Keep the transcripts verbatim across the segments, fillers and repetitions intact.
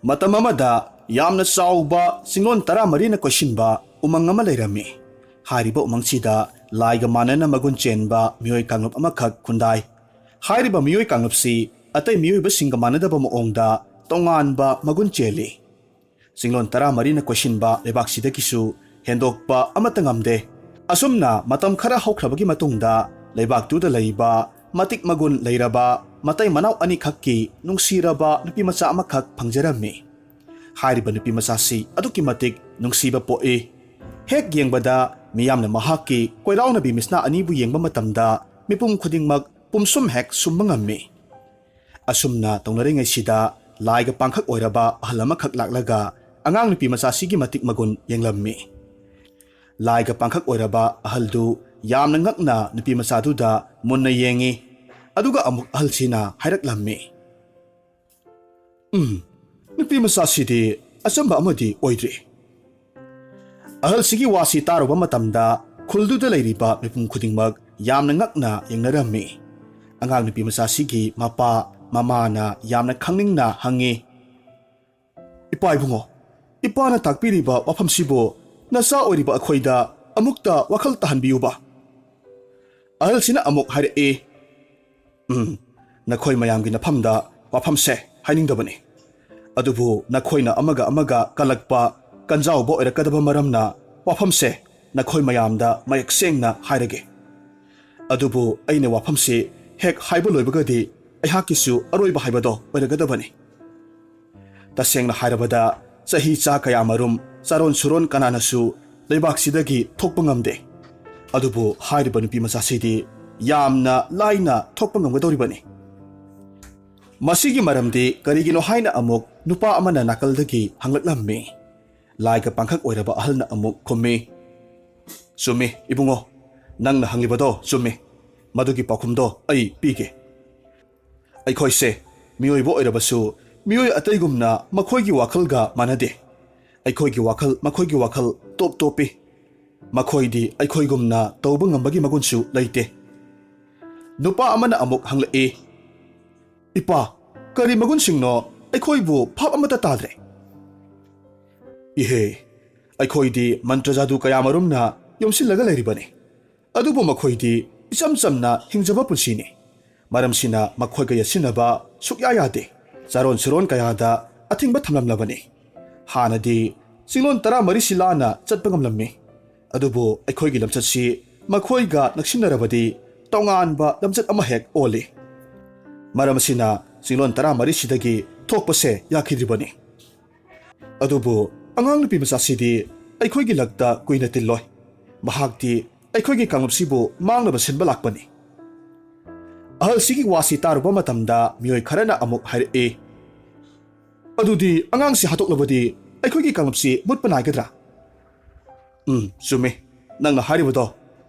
ꯃꯇꯝ ꯑꯃꯗ ꯌꯥꯝꯅ ꯆꯥꯎꯕ ꯆꯤꯡꯂꯣꯟ ꯇꯔꯥꯃꯔꯤꯅ ꯀꯣꯏꯁꯤꯟꯕ ꯎꯃꯪ ꯑꯃ ꯂꯩꯔꯝꯃꯤ꯫ ꯍꯥꯏꯔꯤꯕ ꯎꯃꯪꯁꯤꯗ ꯂꯥꯏꯒ ꯃꯥꯟꯅꯅ ꯃꯒꯨꯟ ꯆꯦꯟꯕ ꯃꯤꯑꯣꯏ ꯀꯥꯡꯂꯨꯞ ꯑꯃꯈꯛ ꯈꯨꯟꯗꯥꯏ꯫ ꯍꯥꯏꯔꯤꯕ ꯃꯤꯑꯣꯏ ꯀꯥꯡꯂꯨꯞꯁꯤ ꯑꯇꯩ ꯃꯤꯑꯣꯏꯕꯁꯤꯡꯒ ꯃꯥꯟꯅꯗꯕ ꯃꯑꯣꯡꯗ ꯇꯣꯉꯥꯟꯕ ꯃꯒꯨꯟ ꯆꯦꯜꯂꯤ꯫ ꯆꯤꯡꯂꯣꯟ ꯇꯔꯥꯃꯔꯤꯅ ꯀꯣꯏꯁꯤꯟꯕ ꯂꯩꯕꯥꯛꯁꯤꯗꯒꯤꯁꯨ ꯍꯦꯟꯗꯣꯛꯄ ꯑꯃꯠꯇ ꯉꯝꯗꯦ꯫ ꯑꯁꯨꯝꯅ ꯃꯇꯝ ꯈꯔ ꯍꯧꯈ꯭ꯔꯕꯒꯤ ꯃꯇꯨꯡꯗ ꯂꯩꯕꯥꯛꯇꯨꯗ ꯂꯩꯕ ꯃꯇꯤꯛ ꯃꯒꯨꯟ ꯂꯩꯔꯕ ꯃꯇꯩ ꯃꯅꯥꯎ ꯑꯅꯤꯈꯛꯀꯤ ꯅꯨꯡꯁꯤꯔꯕ ꯅꯨꯄꯤ ꯃꯆꯥ ꯑꯃꯈꯛ ꯐꯪꯖꯔꯝꯃꯤ꯫ ꯍꯥꯏꯔꯤꯕ ꯅꯨꯄꯤ ꯃꯆꯥꯁꯤ ꯑꯗꯨꯛꯀꯤ ꯃꯇꯤꯛ ꯅꯨꯡꯁꯤꯕ ꯄꯣꯛꯏ꯫ ꯍꯦꯛ ꯌꯦꯡꯕꯗ ꯃꯤꯌꯥꯝꯅ ꯃꯍꯥꯛꯀꯤ ꯀꯣꯏꯔꯥꯎꯅꯕꯤ ꯃꯤꯁꯅꯥ ꯑꯅꯤꯕꯨ ꯌꯦꯡꯕ ꯃꯇꯝꯗ ꯃꯤꯄꯨꯝ ꯈꯨꯗꯤꯡꯃꯛ ꯄꯨꯝꯁꯨꯝ ꯍꯦꯛ ꯁꯨꯝꯕ ꯉꯝꯃꯤ꯫ ꯑꯁꯨꯝꯅ ꯇꯧꯅꯔꯤꯉꯩꯁꯤꯗ ꯂꯥꯏꯒ ꯄꯥꯡꯈꯛ ꯑꯣꯏꯔꯕ ꯑꯍꯜ ꯑꯃꯈꯛ ꯂꯥꯛꯂꯒ ꯑꯉꯥꯡ ꯅꯨꯄꯤ ꯃꯆꯥꯁꯤꯒꯤ ꯃꯇꯤꯛ ꯃꯒꯨꯟ ꯌꯦꯡꯂꯝꯃꯤ꯫ ꯂꯥꯏꯒ ꯄꯥꯡꯈꯛ ꯑꯣꯏꯔꯕ ꯑꯍꯜꯗꯨ ꯌꯥꯝꯅ ꯉꯛꯅ ꯅꯨꯄꯤ ꯃꯆꯥꯗꯨꯗ ꯃꯨꯟꯅ ꯌꯦꯡꯉꯤ꯫ ꯑꯗꯨꯒ ꯑꯃꯨꯛ ꯑꯍꯜꯁꯤꯅ ꯍꯥꯏꯔꯛꯂꯝꯃꯤ, "ꯎꯝ, ꯅꯨꯄꯤ ꯃꯆꯥꯁꯤꯗꯤ ꯑꯆꯝꯕ ꯑꯃꯗꯤ ꯑꯣꯏꯗ꯭ꯔꯤ꯫" ꯑꯍꯜꯁꯤꯒꯤ ꯋꯥꯁꯤ ꯇꯥꯔꯨꯕ ꯃꯇꯝꯗ ꯈꯨꯜꯗꯨꯗ ꯂꯩꯔꯤꯕ ꯃꯤꯄꯨꯝ ꯈꯨꯗꯤꯡꯃꯛ ꯌꯥꯝꯅ ꯉꯛꯅ ꯌꯦꯡꯅꯔꯝꯃꯤ꯫ ꯑꯉꯥꯡ ꯅꯨꯄꯤ ꯃꯆꯥꯁꯤꯒꯤ ꯃꯄꯥ ꯃꯃꯥꯅ ꯌꯥꯝꯅ ꯈꯪꯅꯤꯡꯅ ꯍꯪꯉꯤ, "ꯏꯄꯥ ꯏꯕꯨꯡꯉꯣ, ꯏꯄꯥꯅ ꯇꯥꯛꯄꯤꯔꯤꯕ ꯋꯥꯐꯝꯁꯤꯕꯨ ꯅꯆꯥ ꯑꯣꯏꯔꯤꯕ ꯑꯩꯈꯣꯏꯗ ꯑꯃꯨꯛꯇ ꯋꯥꯈꯜ ꯇꯥꯍꯟꯕꯤꯌꯨꯕ꯫" ꯑꯍꯜꯁꯤꯅ ꯑꯃꯨꯛ ꯍꯥꯏꯔꯛꯏ, "ꯎꯝ, ꯅꯈꯣꯏ ꯃꯌꯥꯝꯒꯤ ꯅꯐꯝꯗ ꯋꯥꯐꯝꯁꯦ ꯍꯥꯏꯅꯤꯡꯗꯕꯅꯤ꯫ ꯑꯗꯨꯕꯨ ꯅꯈꯣꯏꯅ ꯑꯃꯒ ꯑꯃꯒ ꯀꯜꯂꯛꯄ, ꯀꯟꯖꯥꯎꯕ ꯑꯣꯏꯔꯛꯀꯗꯕ ꯃꯔꯝꯅ ꯋꯥꯐꯝꯁꯦ ꯅꯈꯣꯏ ꯃꯌꯥꯝꯗ ꯃꯌꯦꯛ ꯁꯦꯡꯅ ꯍꯥꯏꯔꯒꯦ꯫ ꯑꯗꯨꯕꯨ ꯑꯩꯅ ꯋꯥꯐꯝꯁꯤ ꯍꯦꯛ ꯍꯥꯏꯕ ꯂꯣꯏꯕꯒꯗꯤ ꯑꯩꯍꯥꯛꯀꯤꯁꯨ ꯑꯔꯣꯏꯕ ꯍꯥꯏꯕꯗꯣ ꯑꯣꯏꯔꯒꯗꯕꯅꯤ꯫ ꯇꯁꯦꯡꯅ ꯍꯥꯏꯔꯕꯗ, ꯆꯍꯤ ꯆꯥ ꯀꯌꯥꯃꯔꯨꯝ ꯆꯥꯔꯣꯟ ꯁꯨꯔꯣꯟ ꯀꯅꯥꯅꯁꯨ ꯂꯩꯕꯥꯛꯁꯤꯗꯒꯤ ꯊꯣꯛꯄ ꯉꯝꯗꯦ꯫ ꯑꯗꯨꯕꯨ ꯍꯥꯏꯔꯤꯕ ꯅꯨꯄꯤ ꯃꯆꯥꯁꯤꯗꯤ ꯌꯥꯝꯅ ꯂꯥꯏꯅ ꯊꯣꯛꯄ ꯉꯝꯒꯗꯧꯔꯤꯕꯅꯤ꯫ ꯃꯁꯤꯒꯤ ꯃꯔꯝꯗꯤ ꯀꯔꯤꯒꯤꯅꯣ ꯍꯥꯏꯅ ꯑꯃꯨꯛ ꯅꯨꯄꯥ ꯑꯃꯅ ꯅꯥꯀꯜꯗꯒꯤ ꯍꯪꯂꯛꯂꯝꯃꯤ꯫ ꯂꯥꯏꯒ ꯄꯥꯡꯈꯛ ꯑꯣꯏꯔꯕ ꯑꯍꯜꯅ ꯑꯃꯨꯛ ꯈꯨꯝꯃꯤ, "ꯆꯨꯝꯃꯤ, ꯏꯕꯨꯡꯉꯣ, ꯅꯪꯅ ꯍꯪꯂꯤꯕꯗꯣ ꯆꯨꯝꯃꯤ꯫ ꯃꯗꯨꯒꯤ ꯄꯥꯎꯈꯨꯝꯗꯣ ꯑꯩ ꯄꯤꯒꯦ꯫ ꯑꯩꯈꯣꯏꯁꯦ ꯃꯤꯑꯣꯏꯕ ꯑꯣꯏꯔꯕꯁꯨ ꯃꯤꯑꯣꯏ ꯑꯇꯩꯒꯨꯝꯅ ꯃꯈꯣꯏꯒꯤ ꯋꯥꯈꯜꯒ ꯃꯥꯟꯅꯗꯦ꯫ ꯑꯩꯈꯣꯏꯒꯤ ꯋꯥꯈꯜ ꯃꯈꯣꯏꯒꯤ ꯋꯥꯈꯜ ꯇꯣꯞ ꯇꯣꯞꯄꯤ꯫ ꯃꯈꯣꯏꯗꯤ ꯑꯩꯈꯣꯏꯒꯨꯝꯅ ꯇꯧꯕ ꯉꯝꯕꯒꯤ ꯃꯒꯨꯟꯁꯨ ꯂꯩꯇꯦ꯫" ꯅꯨꯄꯥ ꯑꯃꯅ ꯑꯃꯨꯛ ꯍꯪꯂꯛꯏ, "ꯏꯄꯥ, ꯀꯔꯤ ꯃꯒꯨꯟꯁꯤꯡꯅꯣ ꯑꯩꯈꯣꯏꯕꯨ ꯚꯥꯞ ꯑꯃꯠꯇ ꯇꯥꯗ꯭ꯔꯦ꯫ "ꯏꯍꯦ, ꯑꯩꯈꯣꯏꯗꯤ ꯃꯟꯇ꯭ꯔ ꯖꯥꯗꯨ ꯀꯌꯥꯃꯔꯨꯝꯅ ꯌꯣꯝꯁꯤꯜꯂꯒ ꯂꯩꯔꯤꯕꯅꯤ, ꯑꯗꯨꯕꯨ ꯃꯈꯣꯏꯗꯤ ꯏꯆꯝ ꯆꯝꯅ ꯍꯤꯡꯖꯕ ꯄꯨꯟꯁꯤꯅꯤ꯫ ꯃꯔꯝꯁꯤꯅ ꯃꯈꯣꯏꯒ ꯌꯦꯠꯁꯤꯟꯅꯕ ꯁꯨꯛꯌꯥ ꯌꯥꯗꯦ꯫ ꯆꯥꯔꯣꯟ ꯁꯨꯔꯣꯟ ꯀꯌꯥꯗ ꯑꯊꯤꯡꯕ ꯊꯝꯂꯝꯂꯕꯅꯤ꯫ ꯍꯥꯟꯅꯗꯤ ꯆꯤꯡꯂꯣꯟ ꯇꯔꯥꯃꯔꯤꯁꯤ ꯂꯥꯟꯅ ꯆꯠꯄ ꯉꯝꯂꯝꯃꯤ, ꯑꯗꯨꯕꯨ ꯑꯩꯈꯣꯏꯒꯤ ꯂꯝꯆꯠꯁꯤ ꯃꯈꯣꯏꯒ ꯅꯛꯁꯤꯟꯅꯔꯕꯗꯤ ꯇꯣꯉꯥꯟꯕ ꯂꯝꯆꯠ ꯑꯃ ꯍꯦꯛ ꯑꯣꯜꯂꯤ꯫ ꯃꯔꯝ ꯑꯁꯤꯅ ꯆꯤꯡꯂꯣꯟ ꯇꯔꯥꯃꯔꯤꯁꯤꯗꯒꯤ ꯊꯣꯛꯄꯁꯦ ꯌꯥꯈꯤꯗ꯭ꯔꯤꯕꯅꯤ꯫ ꯑꯗꯨꯕꯨ ꯑꯉꯥꯡ ꯅꯨꯄꯤ ꯃꯆꯥꯁꯤꯗꯤ ꯑꯩꯈꯣꯏꯒꯤ ꯂꯛꯇ ꯀꯨꯏꯅ ꯇꯤꯜꯂꯣꯏ꯫ ꯃꯍꯥꯛꯇꯤ ꯑꯩꯈꯣꯏꯒꯤ ꯀꯥꯡꯂꯨꯞꯁꯤꯕꯨ ꯃꯥꯡꯅꯕ ꯁꯤꯟꯕ ꯂꯥꯛꯄꯅꯤ"꯫ ꯑꯍꯜꯁꯤꯒꯤ ꯋꯥꯁꯤ ꯇꯥꯔꯨꯕ ꯃꯇꯝꯗ ꯃꯤꯑꯣꯏ ꯈꯔꯅ ꯑꯃꯨꯛ ꯍꯥꯏꯔꯛꯏ, "ꯑꯗꯨꯗꯤ ꯑꯉꯥꯡꯁꯤ ꯍꯥꯠꯇꯣꯛꯂꯕꯗꯤ ꯑꯩꯈꯣꯏꯒꯤ ꯀꯥꯡꯂꯨꯞꯁꯤ ꯃꯨꯠꯄ ꯅꯥꯏꯒꯗ꯭ꯔꯥ?" "ꯎꯝ, ꯆꯨꯝꯃꯤ꯫ ꯅꯪꯅ ꯍꯥꯏꯔꯤꯕꯗꯣ,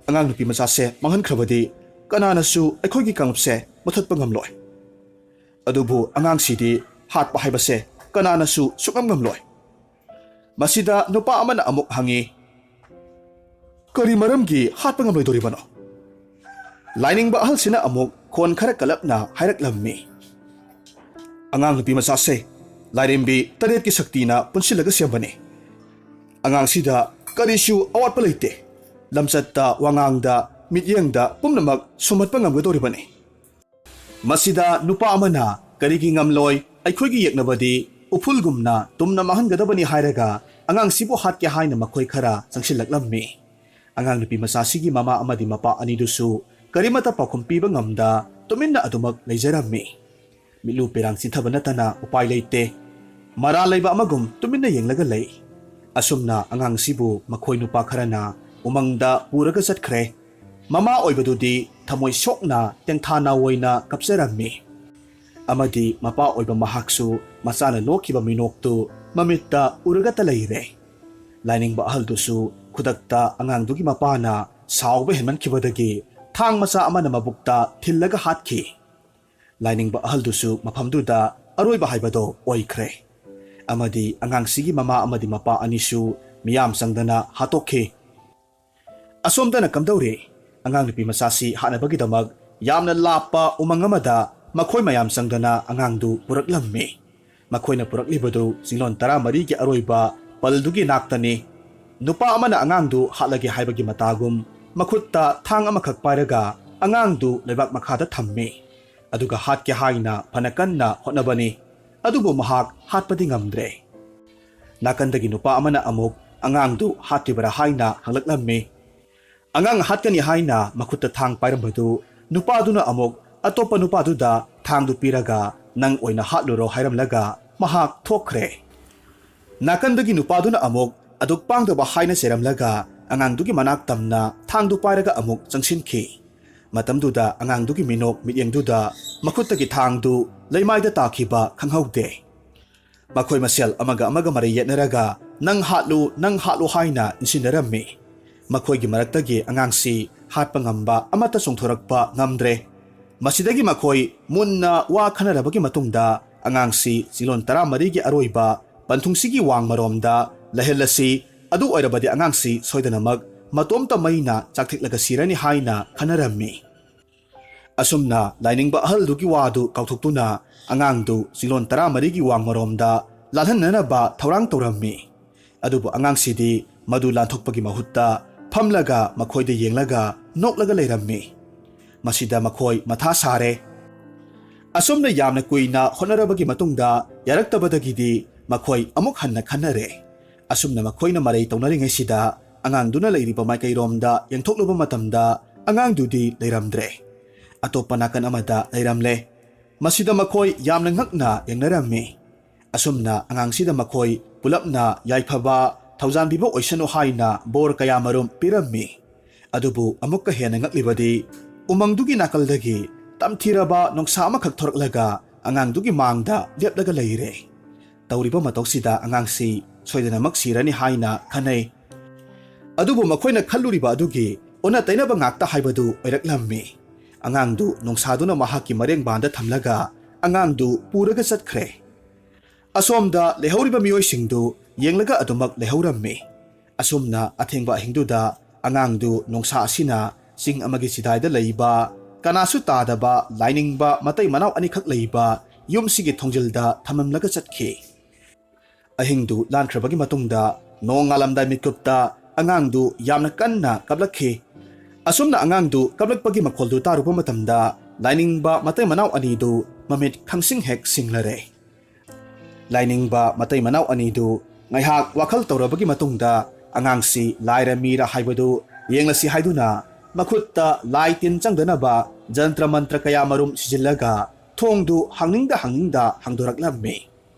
ꯑꯉꯥꯡ ꯅꯨꯄꯤ ꯃꯆꯥꯁꯦ ꯃꯥꯡꯍꯟꯈ꯭ꯔꯕꯗꯤ ꯀꯅꯥꯅꯁꯨ ꯑꯩꯈꯣꯏꯒꯤ ꯀꯥꯡꯂꯨꯞꯁꯦ ꯃꯨꯊꯠꯄ ꯉꯝꯂꯣꯏ꯫ ꯑꯗꯨꯕꯨ ꯑꯉꯥꯡꯁꯤꯗꯤ ꯍꯥꯠꯄ ꯍꯥꯏꯕꯁꯦ ꯀꯅꯥꯅꯁꯨ ꯁꯨꯛꯉꯝ ꯉꯝꯂꯣꯏ"꯫ ꯃꯁꯤꯗ ꯅꯨꯄꯥ ꯑꯃꯅ ꯑꯃꯨꯛ ꯍꯪꯉꯤ, "ꯀꯔꯤ ꯃꯔꯝꯒꯤ ꯍꯥꯠꯄ ꯉꯝꯂꯣꯏꯗꯧꯔꯤꯕꯅꯣ?" ꯂꯥꯏꯅꯤꯡꯕ ꯑꯍꯜꯁꯤꯅ ꯑꯃꯨꯛ ꯈꯣꯟ ꯈꯔ ꯀꯜꯂꯞꯅ ꯍꯥꯏꯔꯛꯂꯝꯃꯤ, "ꯑꯉꯥꯡ ꯅꯨꯄꯤ ꯃꯆꯥꯁꯦ ꯂꯥꯏꯔꯦꯝꯕꯤ ꯇꯔꯦꯠꯀꯤ ꯁꯛꯇꯤꯅ ꯄꯨꯟꯁꯤꯜꯂꯒ ꯁꯦꯝꯕꯅꯤ꯫ ꯑꯉꯥꯡꯁꯤꯗ ꯀꯔꯤꯁꯨ ꯑꯋꯥꯠꯄ ꯂꯩꯇꯦ꯫ ꯂꯝꯆꯠꯇ, ꯋꯥꯉꯥꯡꯗ, ꯃꯤꯠꯌꯦꯡꯗ ꯄꯨꯝꯅꯃꯛ ꯁꯨꯝꯍꯠꯄ ꯉꯝꯒꯗꯧꯔꯤꯕꯅꯤ"꯫ ꯃꯁꯤꯗ ꯅꯨꯄꯥ ꯑꯃꯅ, "ꯀꯔꯤꯒꯤ ꯉꯝꯂꯣꯏ? ꯑꯩꯈꯣꯏꯒꯤ ꯌꯦꯛꯅꯕꯗꯤ ꯎꯐꯨꯜꯒꯨꯝꯅ ꯇꯨꯝꯅ ꯃꯥꯡꯍꯟꯒꯗꯕꯅꯤ" ꯍꯥꯏꯔꯒ ꯑꯉꯥꯡꯁꯤꯕꯨ ꯍꯥꯠꯀꯦ ꯍꯥꯏꯅ ꯃꯈꯣꯏ ꯈꯔ ꯆꯪꯁꯤꯜꯂꯛꯂꯝꯃꯤ꯫ ꯑꯉꯥꯡ ꯅꯨꯄꯤ ꯃꯆꯥꯁꯤꯒꯤ ꯃꯃꯥ ꯑꯃꯗꯤ ꯃꯄꯥ ꯑꯅꯤꯗꯨꯁꯨ ꯀꯔꯤꯃꯠꯇ ꯄꯥꯎꯈꯨꯝ ꯄꯤꯕ ꯉꯝꯗ ꯇꯨꯃꯤꯟꯅ ꯑꯗꯨꯃꯛ ꯂꯩꯖꯔꯝꯃꯤ꯫ ꯃꯤꯠꯂꯨ ꯄꯤꯔꯥꯡ ꯆꯤꯟꯊꯕ ꯅꯠꯇꯅ ꯎꯄꯥꯏ ꯂꯩꯇꯦ꯫ ꯃꯔꯥꯜ ꯂꯩꯕ ꯑꯃꯒꯨꯝ ꯇꯨꯃꯤꯟꯅ ꯌꯦꯡꯂꯒ ꯂꯩ꯫ ꯑꯁꯨꯝꯅ ꯑꯉꯥꯡꯁꯤꯕꯨ ꯃꯈꯣꯏ ꯅꯨꯄꯥ ꯈꯔꯅ ꯎꯃꯪꯗ ꯄꯨꯔꯒ ꯆꯠꯈ꯭ꯔꯦ꯫ ꯃꯃꯥ ꯑꯣꯏꯕꯗꯨꯗꯤ ꯊꯃꯣꯏ ꯁꯣꯛꯅ ꯇꯦꯡꯊꯥ ꯅꯥꯑꯣꯏꯅ ꯀꯞꯆꯔꯝꯃꯤ꯫ ꯑꯃꯗꯤ ꯃꯄꯥ ꯑꯣꯏꯕ ꯃꯍꯥꯛꯁꯨ ꯃꯆꯥꯅ ꯅꯣꯛꯈꯤꯕ ꯃꯤꯅꯣꯛꯇꯨ ꯃꯃꯤꯠꯇ ꯎꯔꯒꯇ ꯂꯩꯔꯦ꯫ ꯂꯥꯏꯅꯤꯡꯕ ꯑꯍꯜꯗꯨꯁꯨ ꯈꯨꯗꯛꯇ ꯑꯉꯥꯡꯗꯨꯒꯤ ꯃꯄꯥꯅ ꯁꯥꯎꯕ ꯍꯦꯟꯃꯟꯈꯤꯕꯗꯒꯤ ꯊꯥꯡ ꯃꯆꯥ ꯑꯃꯅ ꯃꯕꯨꯛꯇ ꯊꯤꯜꯂꯒ ꯍꯥꯠꯈꯤ꯫ ꯂꯥꯏꯅꯤꯡꯕ ꯑꯍꯜꯗꯨꯁꯨ ꯃꯐꯝꯗꯨꯗ ꯑꯔꯣꯏꯕ ꯍꯥꯏꯕꯗꯣ ꯑꯣꯏꯈ꯭ꯔꯦ꯫ ꯑꯃꯗꯤ ꯑꯉꯥꯡꯁꯤꯒꯤ ꯃꯃꯥ ꯑꯃꯗꯤ ꯃꯄꯥ ꯑꯅꯤꯁꯨ ꯃꯤꯌꯥꯝ ꯆꯪꯗꯅ ꯍꯥꯠꯇꯣꯛꯈꯤ꯫ ꯑꯁꯣꯝꯗꯅ ꯀꯝꯗꯧꯔꯤ? ꯑꯉꯥꯡ ꯅꯨꯄꯤ ꯃꯆꯥꯁꯤ ꯍꯥꯠꯅꯕꯒꯤꯗꯃꯛ ꯌꯥꯝꯅ ꯂꯥꯞꯄ ꯎꯃꯪ ꯑꯃꯗ ꯃꯈꯣꯏ ꯃꯌꯥꯝ ꯆꯪꯗꯅ ꯑꯉꯥꯡꯗꯨ ꯄꯨꯔꯛꯂꯝꯃꯤ꯫ ꯃꯈꯣꯏꯅ ꯄꯨꯔꯛꯂꯤꯕꯗꯨ ꯆꯤꯡꯂꯣꯟ ꯇꯔꯥꯃꯔꯤꯒꯤ ꯑꯔꯣꯏꯕ ꯄꯜꯗꯨꯒꯤ ꯅꯥꯛꯇꯅꯤ꯫ ꯅꯨꯄꯥ ꯑꯃꯅ ꯑꯉꯥꯡꯗꯨ ꯍꯥꯠꯂꯒꯦ ꯍꯥꯏꯕꯒꯤ ꯃꯇꯥꯒꯨꯝ ꯃꯈꯨꯠꯇ ꯊꯥꯡ ꯑꯃꯈꯛ ꯄꯥꯏꯔꯒ ꯑꯉꯥꯡꯗꯨ ꯂꯩꯕꯥꯛ ꯃꯈꯥꯗ ꯊꯝꯃꯤ꯫ ꯑꯗꯨꯒ ꯍꯥꯠꯀꯦ ꯍꯥꯏꯅ ꯐꯅ ꯀꯟꯅ ꯍꯣꯠꯅꯕꯅꯤ꯫ ꯑꯗꯨꯕꯨ ꯃꯍꯥꯛ ꯍꯥꯠꯄꯗꯤ ꯉꯝꯗ꯭ꯔꯦ꯫ ꯅꯥꯀꯟꯗꯒꯤ ꯅꯨꯄꯥ ꯑꯃꯅ ꯑꯃꯨꯛ ꯑꯉꯥꯡꯗꯨ ꯍꯥꯠꯈꯤꯕ꯭ꯔꯥ ꯍꯥꯏꯅ ꯍꯪꯂꯛꯂꯝꯃꯤ꯫ ꯑꯉꯥꯡ ꯍꯥꯠꯀꯅꯤ ꯍꯥꯏꯅ ꯃꯈꯨꯠꯇ ꯊꯥꯡ ꯄꯥꯏꯔꯝꯕꯗꯨ ꯅꯨꯄꯥꯗꯨꯅ ꯑꯃꯨꯛ ꯑꯇꯣꯞꯄ ꯅꯨꯄꯥꯗꯨꯗ ꯊꯥꯡꯗꯨ ꯄꯤꯔꯒ "ꯅꯪ ꯑꯣꯏꯅ ꯍꯥꯠꯂꯨꯔꯣ" ꯍꯥꯏꯔꯝꯂꯒ ꯃꯍꯥꯛ ꯊꯣꯛꯈ꯭ꯔꯦ꯫ ꯅꯥꯀꯟꯗꯒꯤ ꯅꯨꯄꯥꯗꯨꯅ ꯑꯃꯨꯛ ꯑꯗꯨꯛ ꯄꯥꯡꯗꯕ ꯍꯥꯏꯅ ꯆꯩꯔꯝꯂꯒ ꯑꯉꯥꯡꯗꯨꯒꯤ ꯃꯅꯥꯛ ꯇꯝꯅ ꯊꯥꯡꯗꯨ ꯄꯥꯏꯔꯒ ꯑꯃꯨꯛ ꯆꯪꯁꯤꯟꯈꯤ꯫ ꯃꯇꯝꯗꯨꯗ ꯑꯉꯥꯡꯗꯨꯒꯤ ꯃꯤꯅꯣꯛ ꯃꯤꯠꯌꯦꯡꯗꯨꯗ ꯃꯈꯨꯠꯇꯒꯤ ꯊꯥꯡꯗꯨ ꯂꯩꯃꯥꯏꯗ ꯇꯥꯈꯤꯕ ꯈꯪꯍꯧꯗꯦ꯫ ꯃꯈꯣꯏ ꯃꯁꯦꯜ ꯑꯃꯒ ꯑꯃꯒ ꯃꯔꯩ ꯌꯦꯠꯅꯔꯒ "ꯅꯪ ꯍꯥꯠꯂꯨ, ꯅꯪ ꯍꯥꯠꯂꯨ" ꯍꯥꯏꯅ ꯏꯟꯁꯤꯟꯅꯔꯝꯃꯤ꯫ ꯃꯈꯣꯏꯒꯤ ꯃꯔꯛꯇꯒꯤ ꯑꯉꯥꯡꯁꯤ ꯍꯥꯠꯄ ꯉꯝꯕ ꯑꯃꯠꯇ ꯆꯣꯡꯊꯣꯔꯛꯄ ꯉꯝꯗ꯭ꯔꯦ꯫ ꯃꯁꯤꯗꯒꯤ ꯃꯈꯣꯏ ꯃꯨꯟꯅ ꯋꯥ ꯈꯟꯅꯔꯕꯒꯤ ꯃꯇꯨꯡꯗ ꯑꯉꯥꯡꯁꯤ ꯆꯤꯡꯂꯣꯟ ꯇꯔꯥꯃꯔꯤꯒꯤ ꯑꯔꯣꯏꯕ ꯄꯟꯊꯨꯡꯁꯤꯒꯤ ꯋꯥꯡ ꯃꯔꯣꯝꯗ ꯂꯩꯍꯜꯂꯁꯤ, ꯑꯗꯨ ꯑꯣꯏꯔꯕꯗꯤ ꯑꯉꯥꯡꯁꯤ ꯁꯣꯏꯗꯅꯃꯛ ꯃꯇꯣꯝꯇ ꯃꯩꯅ ꯆꯥꯛꯊꯦꯛꯂꯒ ꯁꯤꯔꯅꯤ ꯍꯥꯏꯅ ꯈꯟꯅꯔꯝꯃꯤ꯫ ꯑꯁꯨꯝꯅ ꯂꯥꯏꯅꯤꯡꯕ ꯑꯍꯜꯗꯨꯒꯤ ꯋꯥꯗꯨ ꯀꯥꯎꯊꯣꯛꯇꯨꯅ ꯑꯉꯥꯡꯗꯨ ꯆꯤꯡꯂꯣꯟ ꯇꯔꯥꯃꯔꯤꯒꯤ ꯋꯥꯡ ꯃꯔꯣꯝꯗ ꯂꯥꯜꯍꯟꯅꯅꯕ ꯊꯧꯔꯥꯡ ꯇꯧꯔꯝꯃꯤ꯫ ꯑꯗꯨꯕꯨ ꯑꯉꯥꯡꯁꯤꯗꯤ ꯃꯗꯨ ꯂꯥꯟꯊꯣꯛꯄꯒꯤ ꯃꯍꯨꯠꯇ ꯐꯝꯂꯒ ꯃꯈꯣꯏꯗ ꯌꯦꯡꯂꯒ ꯅꯣꯛꯂꯒ ꯂꯩꯔꯝꯃꯤ꯫ ꯃꯁꯤꯗ ꯃꯈꯣꯏ ꯃꯊꯥ ꯁꯥꯔꯦ꯫ ꯑꯁꯨꯝꯅ ꯌꯥꯝꯅ ꯀꯨꯏꯅ ꯍꯣꯠꯅꯔꯕꯒꯤ ꯃꯇꯨꯡꯗ ꯌꯥꯔꯛꯇꯕꯗꯒꯤꯗꯤ ꯃꯈꯣꯏ ꯑꯃꯨꯛ ꯍꯟꯅ ꯈꯟꯅꯔꯦ꯫ ꯑꯁꯨꯝꯅ ꯃꯈꯣꯏꯅ ꯃꯔꯩ ꯇꯧꯅꯔꯤꯉꯩꯁꯤꯗ ꯑꯉꯥꯡꯗꯨꯅ ꯂꯩꯔꯤꯕ ꯃꯥꯏꯀꯩꯔꯣꯝꯗ ꯌꯦꯡꯊꯣꯛꯂꯨꯕ ꯃꯇꯝꯗ ꯑꯉꯥꯡꯗꯨꯗꯤ ꯂꯩꯔꯝꯗ꯭ꯔꯦ꯫ ꯑꯇꯣꯞꯄ ꯅꯥꯀꯟ ꯑꯃꯗ ꯂꯩꯔꯝꯂꯦ꯫ ꯃꯁꯤꯗ ꯃꯈꯣꯏ ꯌꯥꯝꯅ ꯉꯛꯅ ꯌꯦꯡꯅꯔꯝꯃꯤ꯫ ꯑꯁꯨꯝꯅ ꯑꯉꯥꯡꯁꯤꯗ ꯃꯈꯣꯏ ꯄꯨꯂꯞꯅ ꯌꯥꯏꯐꯕ ꯊꯧꯖꯥꯟꯕꯤꯕ ꯑꯣꯏꯁꯅꯨ ꯍꯥꯏꯅ ꯕꯣꯔ ꯀꯌꯥꯃꯔꯨꯝ ꯄꯤꯔꯝꯃꯤ꯫ ꯑꯗꯨꯕꯨ ꯑꯃꯨꯛꯀ ꯍꯦꯟꯅ ꯉꯛꯂꯤꯕꯗꯤ ꯎꯃꯪꯗꯨꯒꯤ ꯅꯥꯀꯜꯗꯒꯤ ꯇꯝꯊꯤꯔꯕ ꯅꯣꯡꯁꯥ ꯑꯃꯈꯛ ꯊꯣꯔꯛꯂꯒ ꯑꯉꯥꯡꯗꯨꯒꯤ ꯃꯥꯡꯗ ꯂꯦꯞꯂꯒ ꯂꯩꯔꯦ꯫ ꯇꯧꯔꯤꯕ ꯃꯇꯧꯁꯤꯗ ꯑꯉꯥꯡꯁꯤ ꯁꯣꯏꯗꯅꯃꯛ ꯁꯤꯔꯅꯤ ꯍꯥꯏꯅ ꯈꯟꯅꯩ꯫ ꯑꯗꯨꯕꯨ ꯃꯈꯣꯏꯅ ꯈꯜꯂꯨꯔꯤꯕ ꯑꯗꯨꯒꯤ ꯑꯣꯟꯅ ꯇꯩꯅꯕ ꯉꯥꯛꯇ ꯍꯥꯏꯕꯗꯨ ꯑꯣꯏꯔꯛꯂꯝꯃꯤ꯫ ꯑꯉꯥꯡꯗꯨ ꯅꯣꯡꯁꯥꯗꯨꯅ ꯃꯍꯥꯛꯀꯤ ꯃꯔꯦꯡꯕꯥꯟꯗ ꯊꯝꯂꯒ ꯑꯉꯥꯡꯗꯨ ꯄꯨꯔꯒ ꯆꯠꯈ꯭ꯔꯦ꯫ ꯑꯁꯣꯝꯗ ꯂꯩꯍꯧꯔꯤꯕ ꯃꯤꯑꯣꯏꯁꯤꯡꯗꯨ ꯌꯦꯡꯂꯒ ꯑꯗꯨꯃꯛ ꯂꯩꯍꯧꯔꯝꯃꯤ꯫ ꯑꯁꯨꯝꯅ ꯑꯊꯦꯡꯕ ꯑꯍꯤꯡꯗꯨꯗ ꯑꯉꯥꯡꯗꯨ ꯅꯣꯡꯁꯥ ꯑꯁꯤꯅ ꯆꯤꯡ ꯑꯃꯒꯤ ꯆꯤꯗꯥꯏꯗ ꯂꯩꯕ, ꯀꯅꯥꯁꯨ ꯇꯥꯗꯕ, ꯂꯥꯏꯅꯤꯡꯕ ꯃꯇꯩ ꯃꯅꯥꯎ ꯑꯅꯤꯈꯛ ꯂꯩꯕ ꯌꯨꯝꯁꯤꯒꯤ ꯊꯣꯡꯖꯤꯜꯗ ꯊꯝꯂꯝꯂꯒ ꯆꯠꯈꯤ꯫ ꯑꯍꯤꯡꯗꯨ ꯂꯥꯟꯈ꯭ꯔꯕꯒꯤ ꯃꯇꯨꯡꯗ ꯅꯣꯡꯉꯥꯜꯂꯝꯗꯥꯏ ꯃꯤꯠꯀꯨꯞꯇ ꯑꯉꯥꯡꯗꯨ ꯌꯥꯝꯅ ꯀꯟꯅ ꯀꯞꯂꯛꯈꯤ꯫ ꯑꯁꯨꯝꯅ ꯑꯉꯥꯡꯗꯨ ꯀꯞꯂꯛꯄꯒꯤ ꯃꯈꯣꯜꯗꯨ ꯇꯥꯔꯨꯕ ꯃꯇꯝꯗ ꯂꯥꯏꯅꯤꯡꯕ ꯃꯇꯩ ꯃꯅꯥꯎ ꯑꯅꯤꯗꯨ ꯃꯃꯤꯠ ꯈꯪꯁꯤꯡ ꯍꯦꯛ ꯁꯤꯡꯂꯔꯦ꯫ ꯂꯥꯏꯅꯤꯡꯕ ꯃꯇꯩ ꯃꯅꯥꯎ ꯑꯅꯤꯗꯨ ꯉꯥꯏꯍꯥꯛ ꯋꯥꯈꯜ ꯇꯧꯔꯕꯒꯤ ꯃꯇꯨꯡꯗ ꯑꯉꯥꯡꯁꯤ ꯂꯥꯏꯔ ꯃꯤꯔ ꯍꯥꯏꯕꯗꯨ ꯌꯦꯡꯂꯁꯤ ꯍꯥꯏꯗꯨꯅ ꯃꯈꯨꯠꯇ ꯂꯥꯏ ꯇꯤꯟ ꯆꯪꯗꯅꯕ ꯖꯟꯇ꯭ꯔ ꯃꯟꯇ꯭ꯔ ꯀꯌꯥ ꯃꯔꯨꯝ ꯁꯤꯖꯤꯜꯂꯒ ꯊꯣꯡꯗꯨ ꯍꯥꯡꯅꯤꯡꯗ ꯍꯥꯡꯅꯤꯡꯗ ꯍꯥꯡꯗꯣꯔꯛꯂꯝꯃꯤ꯫